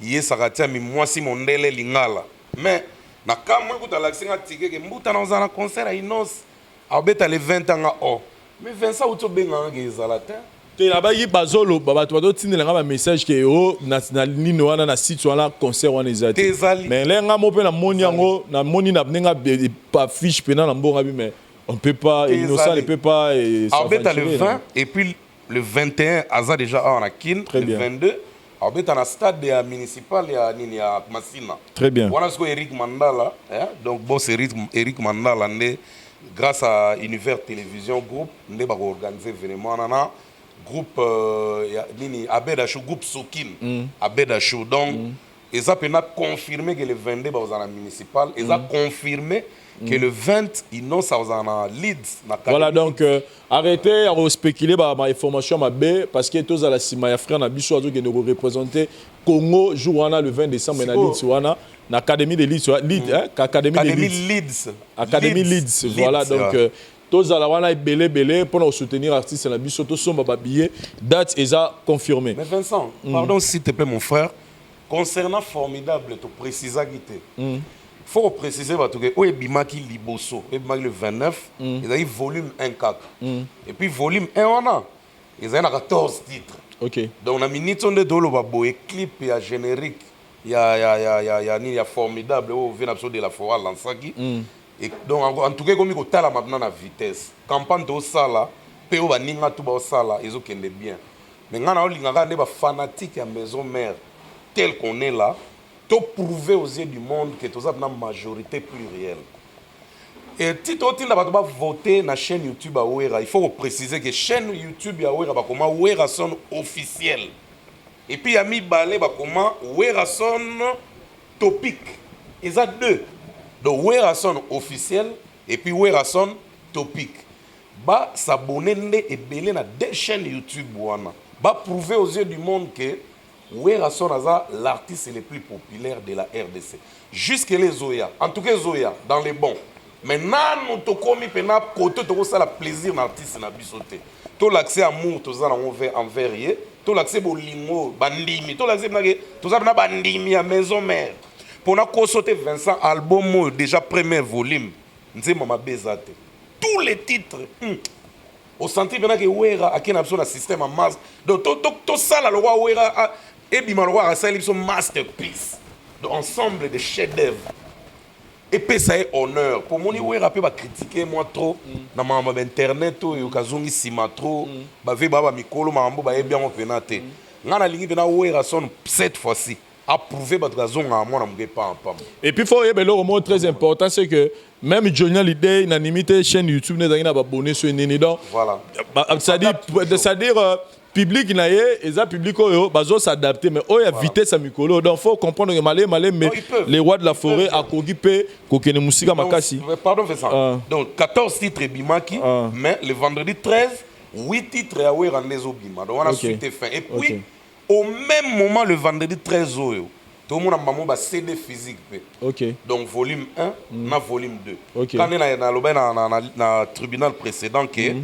Yesaka tiami mwasi mondele lingala. Mais na kamwe kutu alakisi nga ticket ke mbuta na ozala na concert ya Inos, abeta le 20 anga. O mais Vincent uti obenganga ke ezala te. Te, nabaki bazoloba, bato bazotindela nga bamessage ke o na nini wana, na site wana, concert wana eza Te, te. Ezali. Mais le nga mo mpe namoni yango, namoni na ndenge affiche mpena na mbongo abi, mais on peut pas, Te, Innocent ezali. ne peut pas Abeta le s'aventurer, 20 et puis le 21 aza déjà awa na Kin. Très Le bien. 22 abeta na stade ya municipal ya nini, ya Masina. Très bien. Wana sikoyo Eric Mandala, eh? Donc boss Eric Mandala nde, grâce à Univers Télévision Group, nde bakoorganiser événement wana na groupe ya nini, Abeda Show, groupe Sokin. Abeda Show. Donc eza mpena confirmé que le 22 bakozala na municipal. Eza confirmé que le 20 Inos akozala na Leeds na Voilà, Académie. donc arrêtez à spéculer ba ma information mabe, parce que tozala nsima ya frère na biso azokende représenter Congo jour wana le 20 décembre na Siko. Leeds wana, na Académie de Leeds, Leeds, hein, Académie de Académie Leeds. Leeds. Académie Leeds, voilà. Donc tozala wana ebele ebele mpona kosoutenir artiste na biso, tosomba babillet, date eza confirmé. Mais Vincent, pardon, s'il te plaît, mon frère, concernant Formidable, tu précisaki te. Faut préciser bato ke oyo ebimaki liboso, ebimaki le 29, ezalaki volume 1 kaka. Et puis volume 1 wana ezali na 14 titres. Donc na minute oyo nde toloba boye, clip ya générique ya nini, ya Formidable oyo vie na biso de la Forêt alansaki. Et donc en tout cas ekomi kotalama mpena na vitesse. Campagne tosala mpe oyo baninga tu baosala ezokende bien. Mais ngai na olingaka nde bafanatique ya Maison Mère tel qu'on est là, toprouver aux yeux du monde que toza mpena majorité plurielle. Et ti totinda bato bavote na chaîne YouTube ya Wera, il faut kopréciser que chaîne YouTube ya Wera bakoma Werason officiel, et puis ya mibale bakoma Werason Topic. Eza deux. Donc Werason officiel et puis Werason Topic. Bas'abonner nde ebele na deux chaînes YouTube wana, baprouver aux yeux du monde que Werason aza l'artiste le plus populaire de la RDC. Jusque les ezoya, en tout cas ezoya dans les bons. Mais nanu tokomi mpena kote tokosala plaisir na artiste na biso te. Tolakise amour toza nango envers ye, tolakise bolingo bandimi, tolakise mpena toza mpena bandimi ya Maison Mère. Mpona koso te, Vincent, album oyo déjà premier volume, nzembo mabe eza te, tous les titres. Osanti mpena ke Wera ake na biso na système ya masse. Donc tosala lokwa Wera ebima lokwa asali biso masterpiece, donc ensemble de chef d'œuvre epesa ye honneur. Po moni Wera mpe bacritiquer mwa trop na makambo ya bainternet oyo kazongi nsima trop. Bave baa bamikolo, makambo bayebi yango mpena te. Ngai nalingi mpena Wera son cette fois-ci approuvé, bato kazongaka mwana moke pampam. Et puis faut oyeba eloko moko très important, c'est que même Johnny Hallyday nanimi te chaîne YouTube ne ezalaki na babone so enene. Donc voilà. C'est-à-dire public na ye eza public oyo bazo s'adapter, mais oyo ya vitesse ya mikolo. Donc faut comprendre que malé malé, mais les rois de la forêt akoki mpe kokende mosika makasi. Pardon Vincent, donc 14 titres ebimaki, mais le vendredi 13, 8 titres ya Wera nde ezobima. Donc wana suite et fin. Et puis au même moment, le vendredi 13 oyo, tomona bango ba CD physique mpe. Donc volume 1 na volume 2. Quand nde nalobai na tribunal précédent ke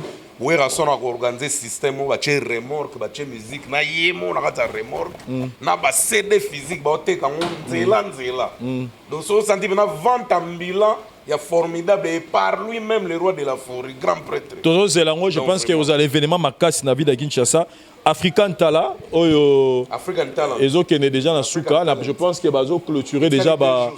Wera son akoorganiser système oyo batie remorque, batie musique na ye mo na kati ya remorque na baCD physique, baoteka yango nzela nzela. Donc so osanti mpena vente ambulant ya formidable et par lui-même, le roi de la forêt, grand prêtre. Tozozela yango. Je pense que ozala événement makasi na ville ya Kinshasa, African Tala oyo. African Talent. Ezokende déjà na suka na, je pense que bazo clôturer déjà ba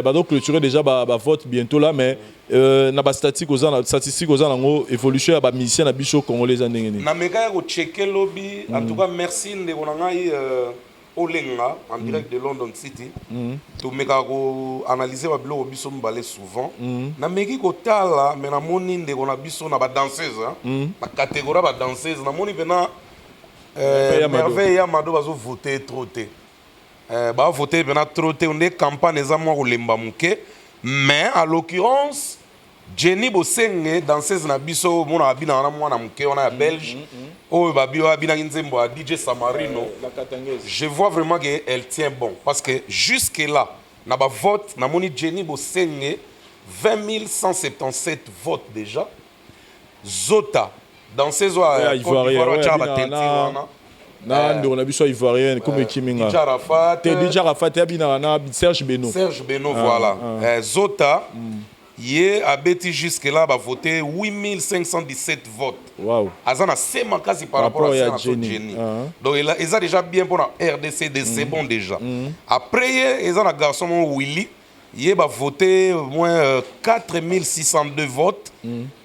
bazo clôturer déjà ba vote bientôt là. Mais na ba statistique oza na statistique oza nango, évolution ya ba musicien na biso congolais eza ndenge nini? Na meka ya kochecker lobi. En tout cas merci, ndeko na ngai Olenga en direct de London City. Tomekaka koanalyser babiloko biso mibale souvent. Nameki kotala, me namoni ndeko na biso na badanseuse, na catégorie ya badanseuse, namoni mpena Merveille ya Mado bazovote trop te. Bavote mpena trop te, nde campagne eza mwa kolemba moke. Mais à l'occurrence Jenny Bosenge, danseuse na biso, omonaka binaka na mwana moke wana ya Belge oyo babi oyo abinaki nzembo ya DJ Samarino, je vois vraiment que elle tient bon, parce que jusque là na bavote namoni Jenny Bosenge 20 177 votes déjà. Zota, danseuse oyo ya Côte d'Ivoire, atiaka bateinture wana. Na ndeko na biso ya Ivoirienne comme ekiminga. DJ Arafat. Te, DJ Arafat abinaka na Serge Beno. Serge Beno, voilà. Zota ye abeti jusque là bavote 8517 votes. Aza na se makasi par rapport à ya Jenny, Jenny. Donc eza déjà bien mpona RDC de, c'est bon déjà. Après ye eza na garçon moko Willy, ye bavote moins 4602 votes.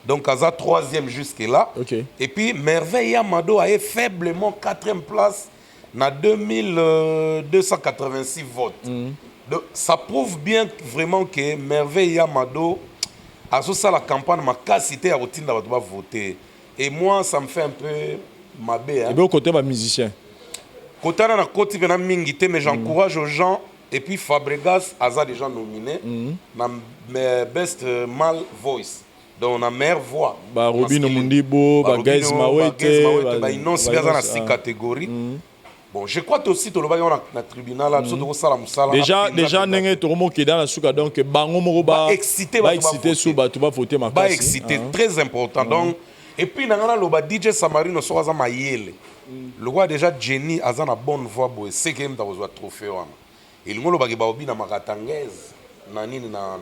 Donc aza troisième jusque là. Et puis Merveille Yamado aye faiblement quatrième place na 2286 votes. Donc ça prouve bien vraiment que Merveille Yamado azosala campagne makasi te ya kotinda bato bavote. Et moi, ça me fait un peu mabe, hein. Et puis côté bamusicien? Kotana na koti mpena mingi te, mais j'encourage aux gens. Et puis Fabregas aza déjà nominé na best male voice, donc na meilleure voix. Ba Robino Mundibo, ba Gaz Mawete. Bainonce mpe aza na six catégories. Bon, je crois aussi tolobaki wana na tribunal, biso tokosala mosala. Déjà ndenge tokomokenda na suka, donc bango moko baexcité. Baexcité su bato bavote makasi. Baexcité, très important. Donc et puis na nga naloba DJ Samarino, soki aza mayele lokola déjà Jenny aza na bonne voix boye, seke ye moto akozwa trophée wana. Elingi olobaki baobi na makatangaise na nini na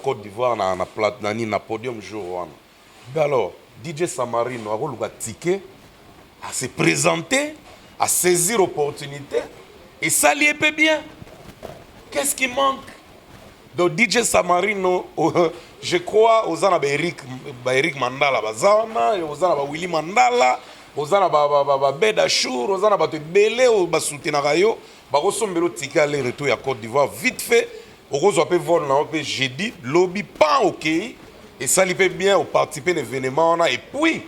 Côte d'Ivoire, na nini, na podium jour wana. Be alors DJ Samarino akoluka ticket, ase présenter, à saisir opportunité, esali ye mpe bien. Qu'est-ce qui manque? Donc DJ Samarino, je crois oza na baeric, baeric Mandala baza wana, oza na bawilly Mandala, oza na babed Ashour, oza na bato ebele oyo basoutenaka yo, bakosombela otike aller retour ya Côte d'Ivoire vite fait. Okozwa mpe vol na yo mpe jeudi lobi pan, okei, esali mpe bien, oparticipe na événement wana et puis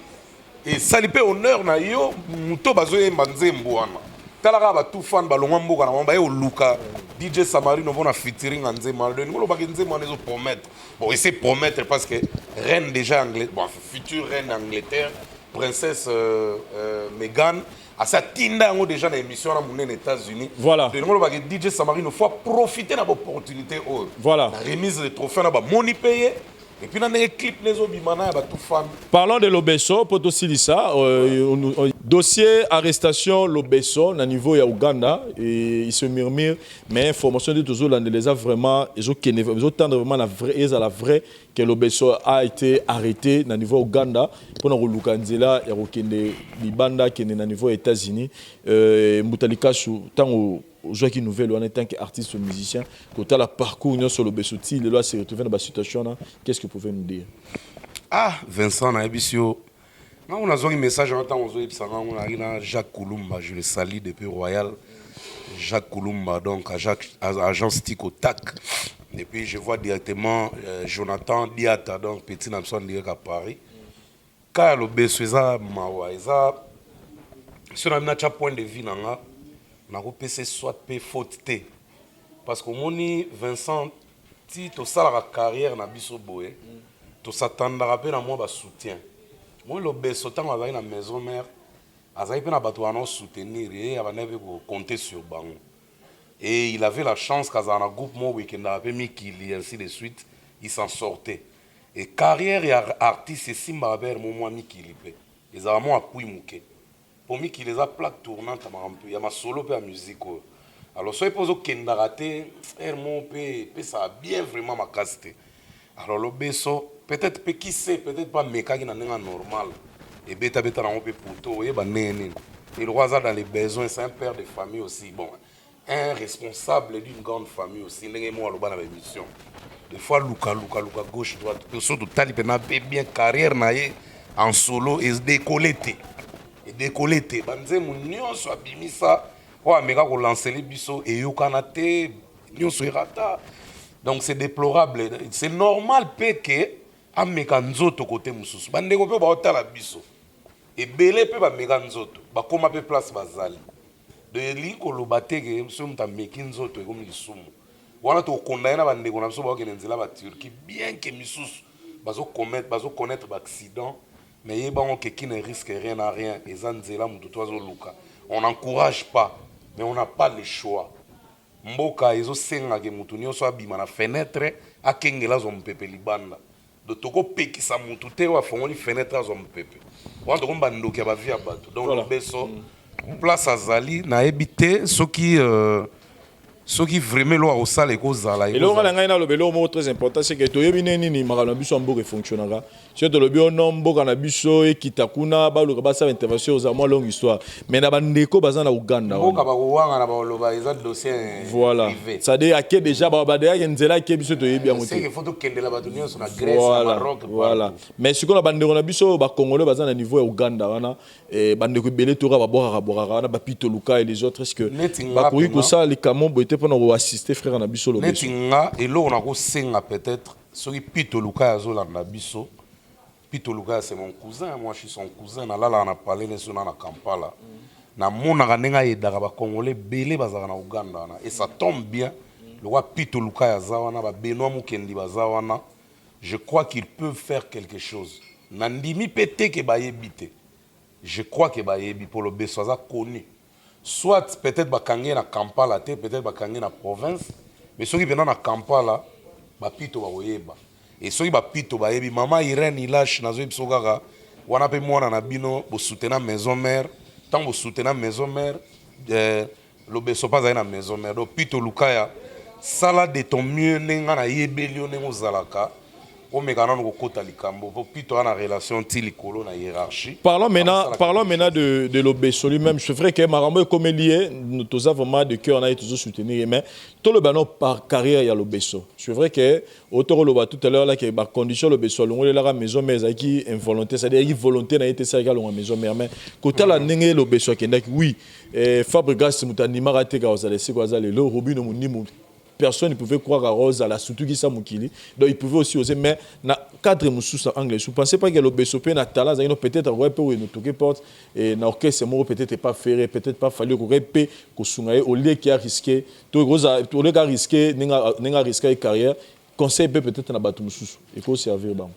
esali mpe honneur na yo moto bazoyemba nzembo wana. Tala kaka batufan balongwa mboka na bango, baye koluka DJ Samarino mpona featuring ya nzembo wana. Donc ningo olobaki nzembo wana ezopromettre. Bon, ese promettre parce que reine déjà Anglais, bon, future reine Angleterre, princesse Meghan. Asi atinda yango déjà na émission wana monene États-Unis. Voilà. Elingo olobaki DJ Samarino faut profiter na baopportunité oyo. Voilà. Na remise de trophée na bamoni mpe ye et puis na ndenge clip nezobima na ya bato fami. Parlons de Lobeso, Potosilisa, dossier arrestation Lobeso na niveau ya Ouganda, et il se murmure, mais information de toujours les a vraiment, ils ont tendre vraiment la vraie, ils la vraie que Lobeso a été arrêté na niveau Ouganda pour na koluka nzela ya kokende libanda, kende na niveau États-Unis. Mbuta Likasu, tango ozwaki nouvelle wana, tant qu'artiste musicien, kotala parcours nyonso Lobeso ti lelo se retrouver na ba situation wana, qu'est-ce que vous pouvez nous dire? Ah, Vincent, nayebisi yo, ngango nazwaki message wana ntango ozoyebisa ngango, nayaki na Jacques Kulumba, je le salue depuis Royal, Jacques Kulumba, donc agence Tico Tac. Et puis je vois directement Jonathan Diata, donc petit na biso en direct à Paris. Ka ya Lobeso eza mawa, eza so na bino atya point de vue na nga, nakopesa soit mpe faute te, parce que omoni, Vincent, ti tosalaka carrière na biso boye, tosatandaka mpe na mwa basoutien. Moi, Lobeso, ntango azalaki na maison mère, azalaki mpe na bato wana osoutenir ye, abandaki mpe kocompter sur bango, et il avait la chance kazala na groupe moko boye ekendaka mpe mikili, ainsi de suite, il s'en sortait. Et carrière ya artiste esimbaka mpe mo mwa mikili mpe ezalaka mwa appui moke, po mikili eza plaque tournante ya makambo ya masolo mpe ya musique oyo. Alors soki mpe ozokendaka te, aire moko mpe epesaka bien vraiment makasi te. Alors Lobeso, peut-être mpe, qui sait, peut-être mpe amekaki na ndenge ya normal, ebetabeta nango mpe poto, oyeba ndenge nini eloko aza dans les besoins. C'est un père de famille aussi, bon, un responsable d'une grande famille aussi. Ndenge moko aloba na baémission des fois, luka luka luka, gauche droite, mpe so totali mpena mpe bien carrière na ye en solo edécoller te, edécoller te. Banzembo nyonso abimisa oyo ameka kolancele biso eyokana te, nyonso erata. Donc c'est déplorable, c'est normal mpe ke ameka nzoto kote mosusu. Bandeko mpe baotala biso ebele mpe bameka nzoto, bakóma mpe place bazali. Donc elingi koloba te ke soki moto ameki nzoto ekomi lisumu. Wana tokonda ye na bandeko na biso baokende nzela baturquie, bien ke misusu bazoconnaître baaccident, mais yebango ke qui ne risque rien n'a rien. Eza nzela moto to azoluka. On n'encourage pas, mais on n'a pas le choix. Mboka ezosengaka motu nyonso abima na fenêtre, akengela, azwa mopepe libanda. Donc tokopekisa motu te oyo afongoli fenêtre azwa mopepe wana, tokomi bandoki ya bavie ya bato. Donc Lobeso, place azali, nayebi te soki vraiment eloko akosala ekozala. Eloko na ngai naloba, eloko moko très important, c'est que toyebi nde nini makambo na biso ya mboka efonctionnaka. Soki tolobi ono mboka na biso ekita kuna, baluka basala intervention, ozala mwa longue histoire. Mais na bandeko baza na Uganda, mboka bakowanga na baloba eza dossier voilà privé. C'est-à-dire ake déjà badeyaki nzela ake, biso toyebi yango te. Seke faut tokendela bato nyonso na Grèce, na Maroc. Voilà. Mais sikoyo na bandeko na biso bacongolais baza na niveau ya Uganda wana, bandeko ebele toka babwakaka bwakaka wana, bapito Luka et les autres, est ce que Neti nga bakoki mpena. kosala likambo boye te mpona koassister frère na biso Lobeso? Neti nga, eloko nakosenga, peut-être soki Pito Luka azolanda biso, Pito Luka, c'est mon cousin, moi je suis son cousin, nalalaka na palais neso na Kampala, namonaka ndenge ayedaka bacongolais ebele bazalaka na Uganda wana. Et ça tombe bien, lokwa Pito Luka aza wana, babenoit Mokendi baza wana, je crois qu'ils peuvent faire quelque chose. Nandimi mpe te ke bayebi te, je crois ke bayebi, mpo Lobeso aza connu. Soit peut-être bakangi ye na Kampala te, peut-être bakangi ye na province, mais soki mpena na Kampala, bapito bakoyeba. E soki bapito bayebi, mama Irene Ilash, nazoyebi biso kaka wana mpe mwana na bino bosutena maison mère. Ntango bosutena maison mère, Lobeso mpe azali na maison mère. Donc Pito Lukaya, sala de ton mieux ndenge nga nayebeli yo, ndenge ozalaka, omeka nano kokota likambo, mpo Pito aza na relation ti likolo na hiérarchie. Parlons maintenant de Lobeso lui-même. C'est vrai que makambo ekomeli ye, nous toza vraiment de cœur na toujours soutenir, mais tout le bano par carrière ya Lobeso. C'est vrai que autour loba tout à l'heure là que ba condition Lobeso alongoli la maison mère ezalaki involontaire, c'est-à-dire qui volonté na été ça longa maison mère, mais kotala ndenge Lobeso akendaki, oui, Fabregas mutu animaka te ka ozala esika aza lelo, Robino Mundimu, personne ne pouvait croire à Rose, à la surtout qui ça mokili. Donc il pouvait aussi oser, mais na cadre mosusu anglais. Je ne pensais pas que Lobeso pe na tala zaki peut-être ouais pe no toquer porte et na orchestre moko, peut-être pas ferré, peut-être pas fallu ko pe ko sunga au lieu qui a risqué to rosa, au lieu qui a risqué ninga risqué carrière, conseil pe peut-être na bato mosusu et ko servir bango.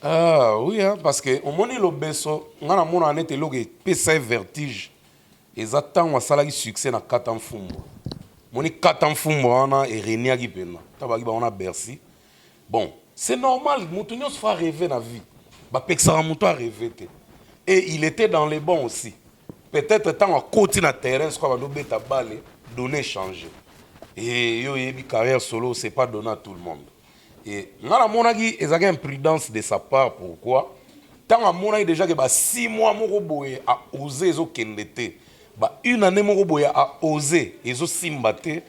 Ah oui, hein, parce que omoni Lobeso, nga namona neti eloko epesa ye vertige. Eza ntango asalaki succès na Kata Mfumbwa. Moni Kata Mfumbwa wana ereniaki mpena ntango baki bango na Bercy. Bon, c'est normal, moto nyonso faut rêver na vie, bapekisaka moto arêve te. Et il était dans les bons aussi. Peut-être ntango akoti na terrain sikoyo, bando obeta bale, donner changer. Et yo oyebi, carrière solo, c'est pas donné à tout le monde. Et nga namonaki ezalaki imprudence de sa part. Pourquoi? Ntango amonaki déjà ke ba 6 mois moko boye aose, ezokende te, ba une année moko boye aose, ezosimba te,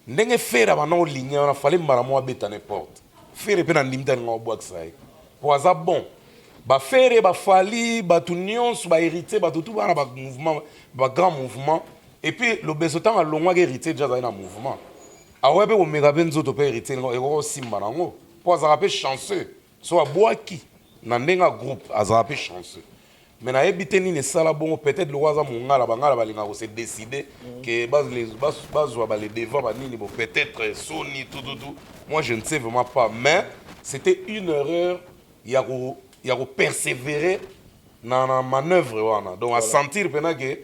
ndenge Ferre banda olingi wana, fale mbala moko abeta n'importe. Ferre mpe na ndimi te alinga obwakisa ye, po aza bon. BaFerre, baFally, bato nyonso, baHéritier, bato tu bana bamouvement, bagrand mouvement. Et puis lobeso, ntango alongwaki, Héritier déjà azali na mouvement, akoya mpe komeka mpe nzoto mpe Héritier ekoki kosimba nango, mpo azalaka mpe chanceux. So abwaki na ndenge ya groupe, azalaka mpe chanceux. Mais nayebi te nini esala bongo. Peut-être lokwa aza mongala, bangala balingaka kose décider ke bazwa bale devant banini. Bon, peut-être soni tout tout tout, moi je ne sais vraiment pas, mais c'était une erreur ya kopersévérer na manœuvre wana. Donc asentir mpena ke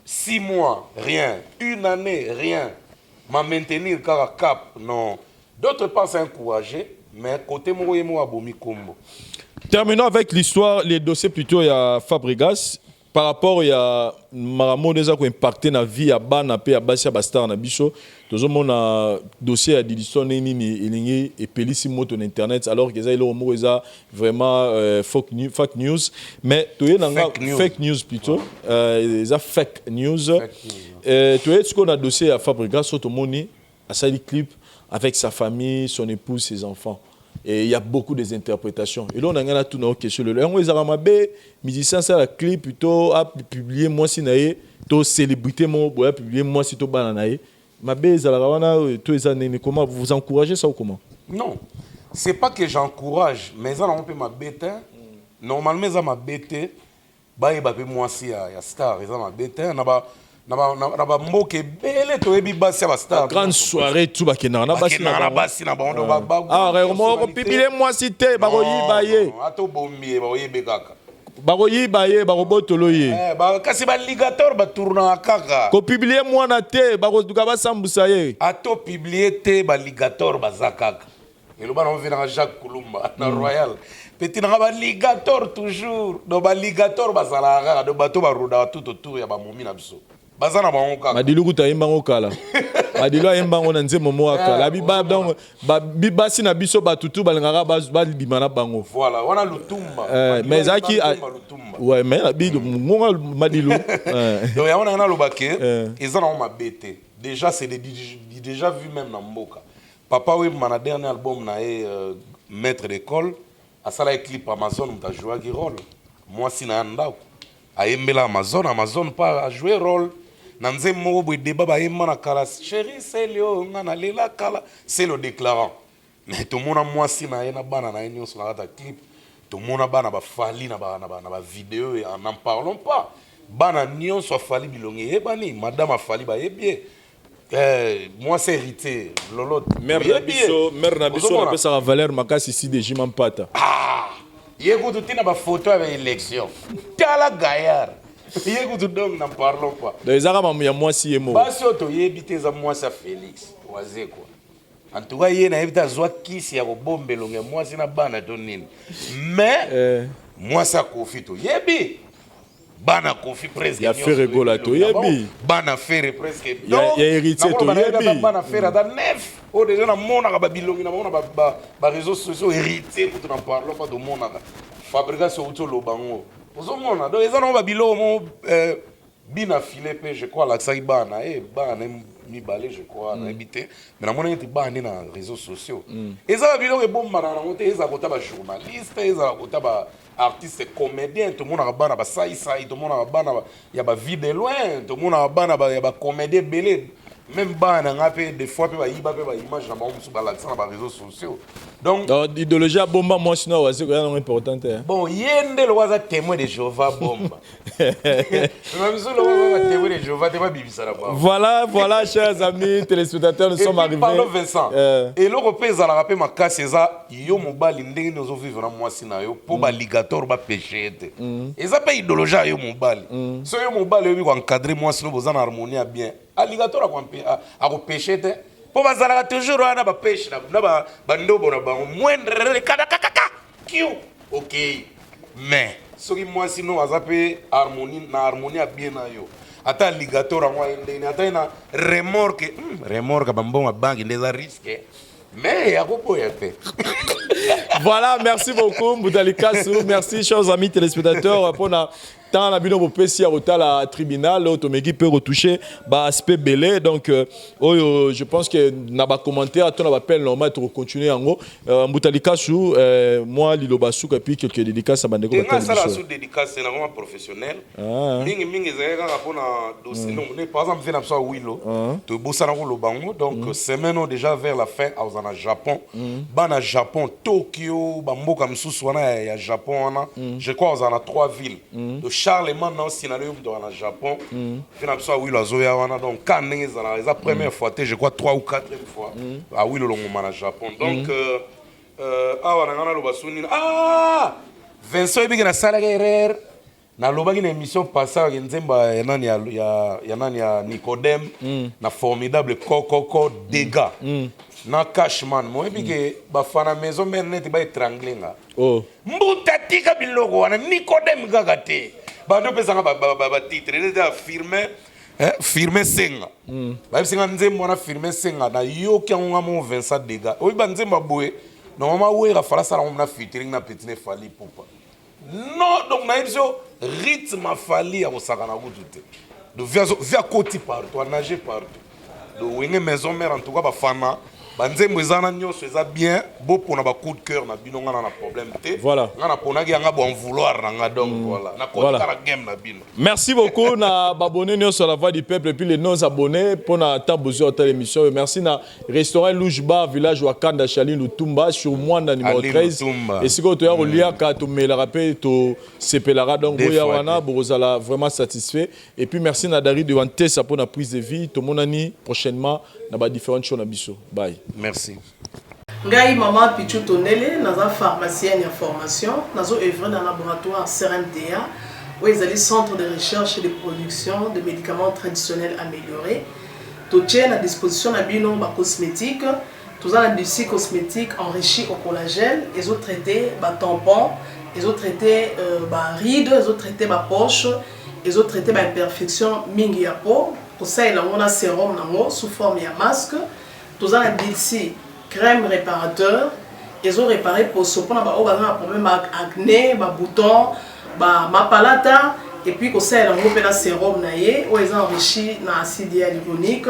6 mois rien, une année rien, ma maintenir kaka cap, non. D'autre part, c'est encouragé, mais côté moko, ye moko abomi kombo. Terminons avec l'histoire, les dossiers plutôt, il y a Fabregas par rapport ya makambo oyo eza koimpacte na vie ya bana mpe ya basi ya bastar na biso. Tozomona dossier ya Didistone nini elingi epelisi moto na internet, alors que eza eloko moko eza vraiment fake news. Mais toye na nga Fake news. Fake news plutôt, eza fake news. Fake news. Toye sikoyo na dossier ya Fabregas oyo tomoni asali clip avec sa famille, son épouse, ses enfants, et il y a beaucoup des interprétations. Et là, on a un tout na question lelo yango ezalaka mabe, musicien asala clip plutôt apublier mwasi na ye to célébrité moko boye apublier mwasi to bana na ye, mabe ezalaka wana to eza nini? Comment vous encouragez ça ou comment? Non, c'est pas que j'encourage, mais eza nango mpe mabe te. Normalement eza mabe te, bayeba mpe mwasi ya star, eza mabe te. Na bamboka ebele toyebi basi ya bastar. Grande soirée tout, bakendaka na basi. Bakendaka na basi na bango. Donc Ah, kopublier mwasi te, bakoyiba ye. Non, ata obombi ye, bakoyebe kaka. Bakoyiba ye, bakobotolo ye. Eh, kasi baligator batournaka kaka. Kopublier mwana te, bakoduka basambusa ye. Ata opublier te, baligator baza kaka. Eloba na ovenaka Jacques Kulumba na Royal, petit nanga, baligator toujours. Donc baligator bazalaka kaka. Donc bato barodaka tout autour ya bamomi na biso, baza na bango kaka. Madilu kuta ayembango kala, Madilu ayembango na nzembo moko ya kala. Abi donc basi na biso, bato tu balingaka babima na bango. Voilà, wana Lutumba. Eh, mais ezalaki Ayemba Lutumba. Ouais, mais abi ngonga Madilu. Eh. Donc yango nanga naloba ke Eh. eza nango mabe te. Déjà c'est déjà vu même na mboka. Papa Wemba, na dernier album na ye, Maître d'école, asalaki clip Amazon, moto ajouaki rôle mwasi na ya ndako, ayembela Amazon. Amazon mpa ajoue rôle na nzembo moko boye. Deba bayemba na kala, chéri Selio, nga nalela kala, c'est le déclarant. Mais tomona mwasi na ye na bana na ye nyonso na kati ya clip. Tomona bana baFally na bavideo, n'en parlons pas. Bana nyonso aFally, bilongi eyebani. Madame aFally, bayebi ye. Eh, mwasi Héritier, Lolo. Mare na biso, mare na biso napesaka valeur makasi si de Jima Mpata. Ah, ye kutu ntina bafoto ya baélection, tala gaillard ye kutu. Donc n'en parlons pas. Donc ezaka mamu ya mwasi ye moko. Basi oyo toyebi te, eza mwasi ya Félix Wazekwa. En tout cas ye nayebi te azwa kisi ya kobomba elongo ya mwasi na bana to nini, mais Eh. mwasi ya Kofi toyebi, bana Kofi presque Ya nyonso Ferre Gola toyebi elongo na toyebi. bango. Bana Ferre presque. Ya Héritier Nakoloba nayebi toyebi. ata bana Ferre ata neuf oyo déjà namonaka babilongi na bango na baréseaux sociaux. Héritier kutu n'en parlons pas, tomonaka. Fabregas outi oloba ngo, ozomona. Donc eza nango babiloko mo bina file mpe. Je crois alakisaki bana ye, bana na ye mibale, je crois, nayebi te, mais namonaki ete bana nde na réseaux sociaux. Eza babiloko ebombana nango te. Ezala kota bajournaliste, ezala kota baartiste comédien, tomonaka bana basaisai, tomonaka bana ya bavie de loin, tomonaka bana ya bacomédien ebele. Même bana na nga mpe, des fois mpe bayiba mpe baimage na bango mosusu, balakisa na baréseaux sociaux. Donc Donc idéologie ya bomba mwasi na Wazekwa ya nango important te. Bon, ye nde lokwa aza Témoin de Jéhovah, bomba ma biso lokwa aza Témoin de Jéhovah te, babibisa na bango. Voilà, chers amis téléspectateurs, nous Et sommes puis, arrivés. Pardon Vincent, eloko mpe ezalaka mpe makasi eza yo mobali, ndenge nini ozovivre na mwasi na yo mpo baalligator bapêche ye te. Eza mpe idéologie ya yo mobali. So yo mobali oyebi koencadrer mwasi no, boza na harmonie ya bien, alligator akopêche te, mpo bazalaka toujours wana bapêche na bandobo na bango moindre kakakaka kiu okei. Mais soki mwasi no aza mpe harmonie na harmonie ya bien na yo, ata alligator yango aye ndeni, ata ye na remorque, remorque bambongo ya banque nde eza risque, mais akoboya te. Voilà, merci beaucoup, Mbuta Likasu. Merci, chers amis téléspectateurs, pour na temps na bino bopesi ya kotala tribunal oyo tomeki mpe retoucher baaspect ebele. Donc oyo, je pense que na bacommentaire to na baappel normal, tokocontinue yango. Mbuta Likasu, moi liloba suka et puis quelques dédicaces ya bandeko Te, nga batali asala biso. Su dédicace nakoma professionnel. Ah. Mingimingi ezalaki kaka mpona dossier donc par exemple vie na biso ya Wilo, tobosana koloba yango. Donc semaine oyo déjà vers la fin aza na Japon. Bana Japon, Tokyo, bamboka mosusu wana ya Japon wana, je crois aza na trois villes de Charlemagne na osinala oyo moto na Japon. Vie na biso ya Wilo azoya wana. Donc ka ndenge ezalaka, eza première fois te, je crois trois ou quatrième fois Awilo Longoma na Japon. Donc awa na ngai naloba su nini? Ah, Vincent, oyebiki nasalaki erreur, nalobaki na émission passage nzembo ya nani ya nani ya Nicodème na Formidable kokoko dégâts na Cashman. Moyebi ke bafana Maison Mère neti baétrangle nga. Oh. Mbuta, tika biloko wana, Nicodème kaka te. Bando opesanga batitre neti afirme Firme Senga, bayebisinga nzembo wana Firme Senga. Nayoki yango nga mo Vincent Dega. Oyebi banzembo ya boye, normalement Wera fala asala yango na featuring na petit ne Fally Ipupa. Non, donc nayebi so rythme afali ya kosaka na kutu te. Donc vi akoti partout, anage partout. Donc Wenge Maison Mère, en tout cas bafana, banzembo eza na nyonso eza bien. Bopona ba coup de cœur na bino, nga na problème te. Nga naponaki yanga bon vouloir na nga. Donc voilà, nakoti kaka game na bino. Merci beaucoup na babonné nyonso à la Voix du Peuple et puis les non abonnés pour na temps besoin de l'émission. Merci na restaurant Louche Bar, village Wakanda, Chaline Lutumba, sur Mwanda numéro Ali 13. Lutumba. Et si tu as reliaka to melaka pe to sepelaka, donc Des boya fois, wana te. Bozala vraiment satisfait. Et puis merci na Dari de Wantesa pour la prise de vie. Tomonani prochainement na ba différentes choses na biso. Bye. Merci. Ngai mama Pichu Tondele, naza pharmacienne ya formation, nazo œuvre na laboratoire CRMTA oyo ezali Centre de recherche et de production de médicaments traditionnels améliorés. Totie na disposition na bino bacosmétique. Toza na Dulci cosmétique enrichi au collagène, ezotraite batampon, ezotraite baride, ezotraite bapoche, ezotraite baimperfection mingi ya peau. Kosalela yango na sérum nango sous forme ya masque. Toza na Dulci crème réparateur, ezorépare poso mpona baoyo baza na problème ya acné, babouton, bamapalata. Et puis kosalela yango mpe na sérum na ye oyo eza enrichi na acide hyaluronique.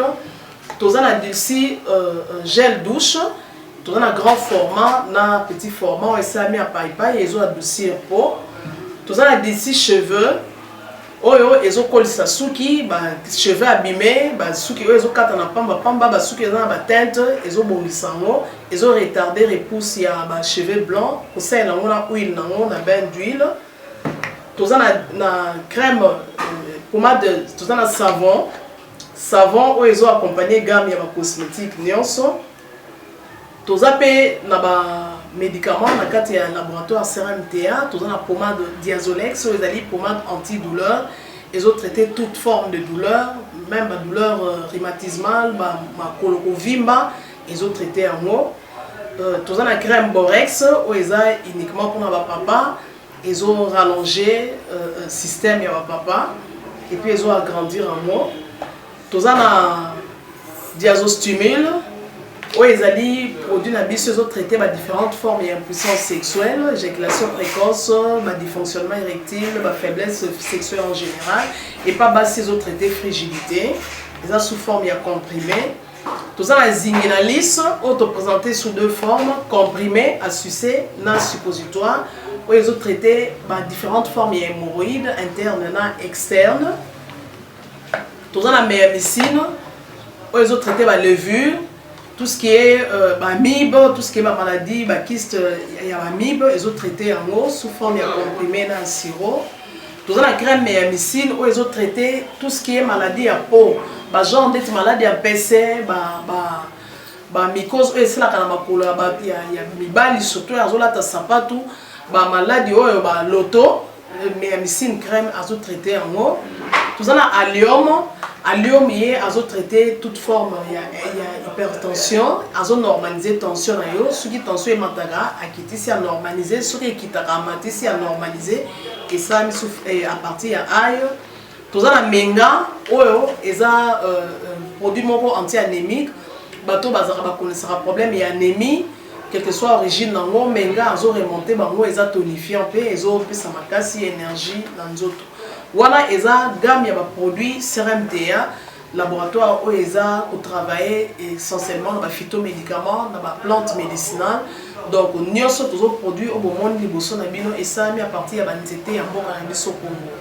Toza na Dulci gel douche, toza na grand format na petit format oyo esalami ya paipai, ezo adoucir peau. Toza na Dulci cheveux oyo ezokolisa suki, bacheveux abîmé, basuki oyo ezokata na pambapamba, basuki eza na bateinte, ezobongisa yango, ezoretarde repousse ya bacheveux blanc. Kosalela yango na huile nango na bain d'huile. Toza na crème pommade, toza na savon, savon oyo ezoaccompagne gamme ya bacosmétique nyonso. Toza mpe na bamédicament na kati ya laboratoire CRMTA. Toza na pommade Diazolex oyo ezali pommade antidouleur, ezotraite toute forme de douleur, même badouleur rhumatismale, makolo kovimba, ezotraite yango. Toza na crème Borex oyo eza uniquement mpona bapapa, ezorallonge système ya bapapa et puis ezoagrandir yango. Toza na Diazostimule oyo ezali produit na biso, ezotraite badifférentes formes ya impuissance sexuelle, éjaculation précoce, badysfonctionnement érectile, bafaiblesse sexuelle en général. Epa basi, ezotraite frigidité, eza sous forme ya comprimé. Toza na Zinginalis oyo toprésente sous deux formes, comprimé à sucer na suppositoire, oyo ezotraite badifférentes formes ya hémorroïde interne na externe. Toza na Meyamicine. Oyo ezotraite balevure, tout ce qui est baamibe, tout ce qui est bamaladie, bakyste ya baamibe, ezotraite yango sous forme ya comprimé na sirop. Toza na crème ya micine oyo ezotraite tout ce qui est maladie ya peau, bagenre ndeti maladie ya mpese, bamycose oyo esalaka na makolo ya mibali, surtout oyo azolata sapatu, bamaladi oyo baloto. Ya micine crème azotraite yango. Toza na allium. Allium ye azotraite toute forme ya hypertension, azonormalize tension na yo. Soki tension emataka, akitisi, anormalize. Soki ekitaka, amatisi, anormalize. Esalami à partir ya ail. Toza na menga oyo eza produit moko anti-anémique. Bato bazalaka bakonesaka problème ya anémie, quelle que soit origine nango, menga azoremonte bango. Eza tonifiant mpe ezopesa makasi, énergie na nzoto. Wana eza gamme ya baproduit CRMTA, laboratoire oyo eza kotravaille essentiellement na baphytomédicament, na baplante médicinale. Donc nyonso tozoproduit oyo bomoni liboso na bino esalami à partir ya banzete ya mboka na biso Congo.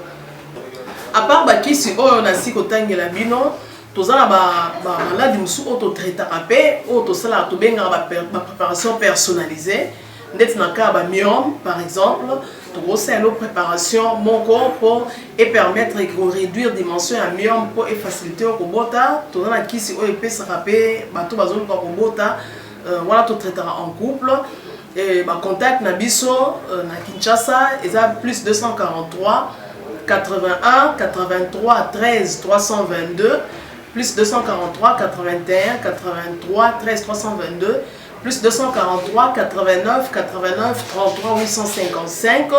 À part bakisi oyo nasi kotangela bino, toza na bamaladi mosusu oyo totraitaka mpe oyo tosalaka, tobengaka bapréparation personnalisée. Ndeti na cas ya bamyome par exemple, tokosala préparation moko mpo epermettre koréduire dimension ya myome mpo efacilité oyo kobota. Toza na kisi oyo epesaka mpe bato bazoluka kobota. Wana totraitaka en couple. Bacontact na biso na Kinshasa eza plus 243 81 83 13 322, plus 243 81 83 13 322, plus 243 89 89 33 855.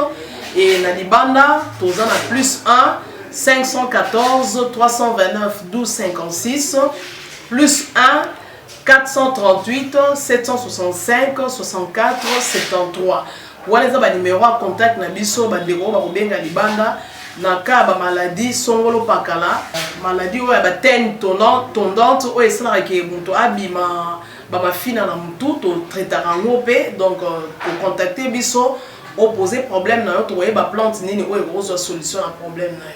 Et na libanda toza na plus 1 514 329 12 56, plus 1 438 765 64 73. Wana eza banimero ya contact na biso. Bandeko oyo bakobenga libanda na ka ya bamaladi songolo pakala, maladi oyo ya bateignes tondante oyo esalaka ke moto abima bamafina na motu, totraitaka yango mpe. Donc kocontacte biso, opose problème na yo, tokoyeba plante nini oyo ekozwa solution na problème na yo.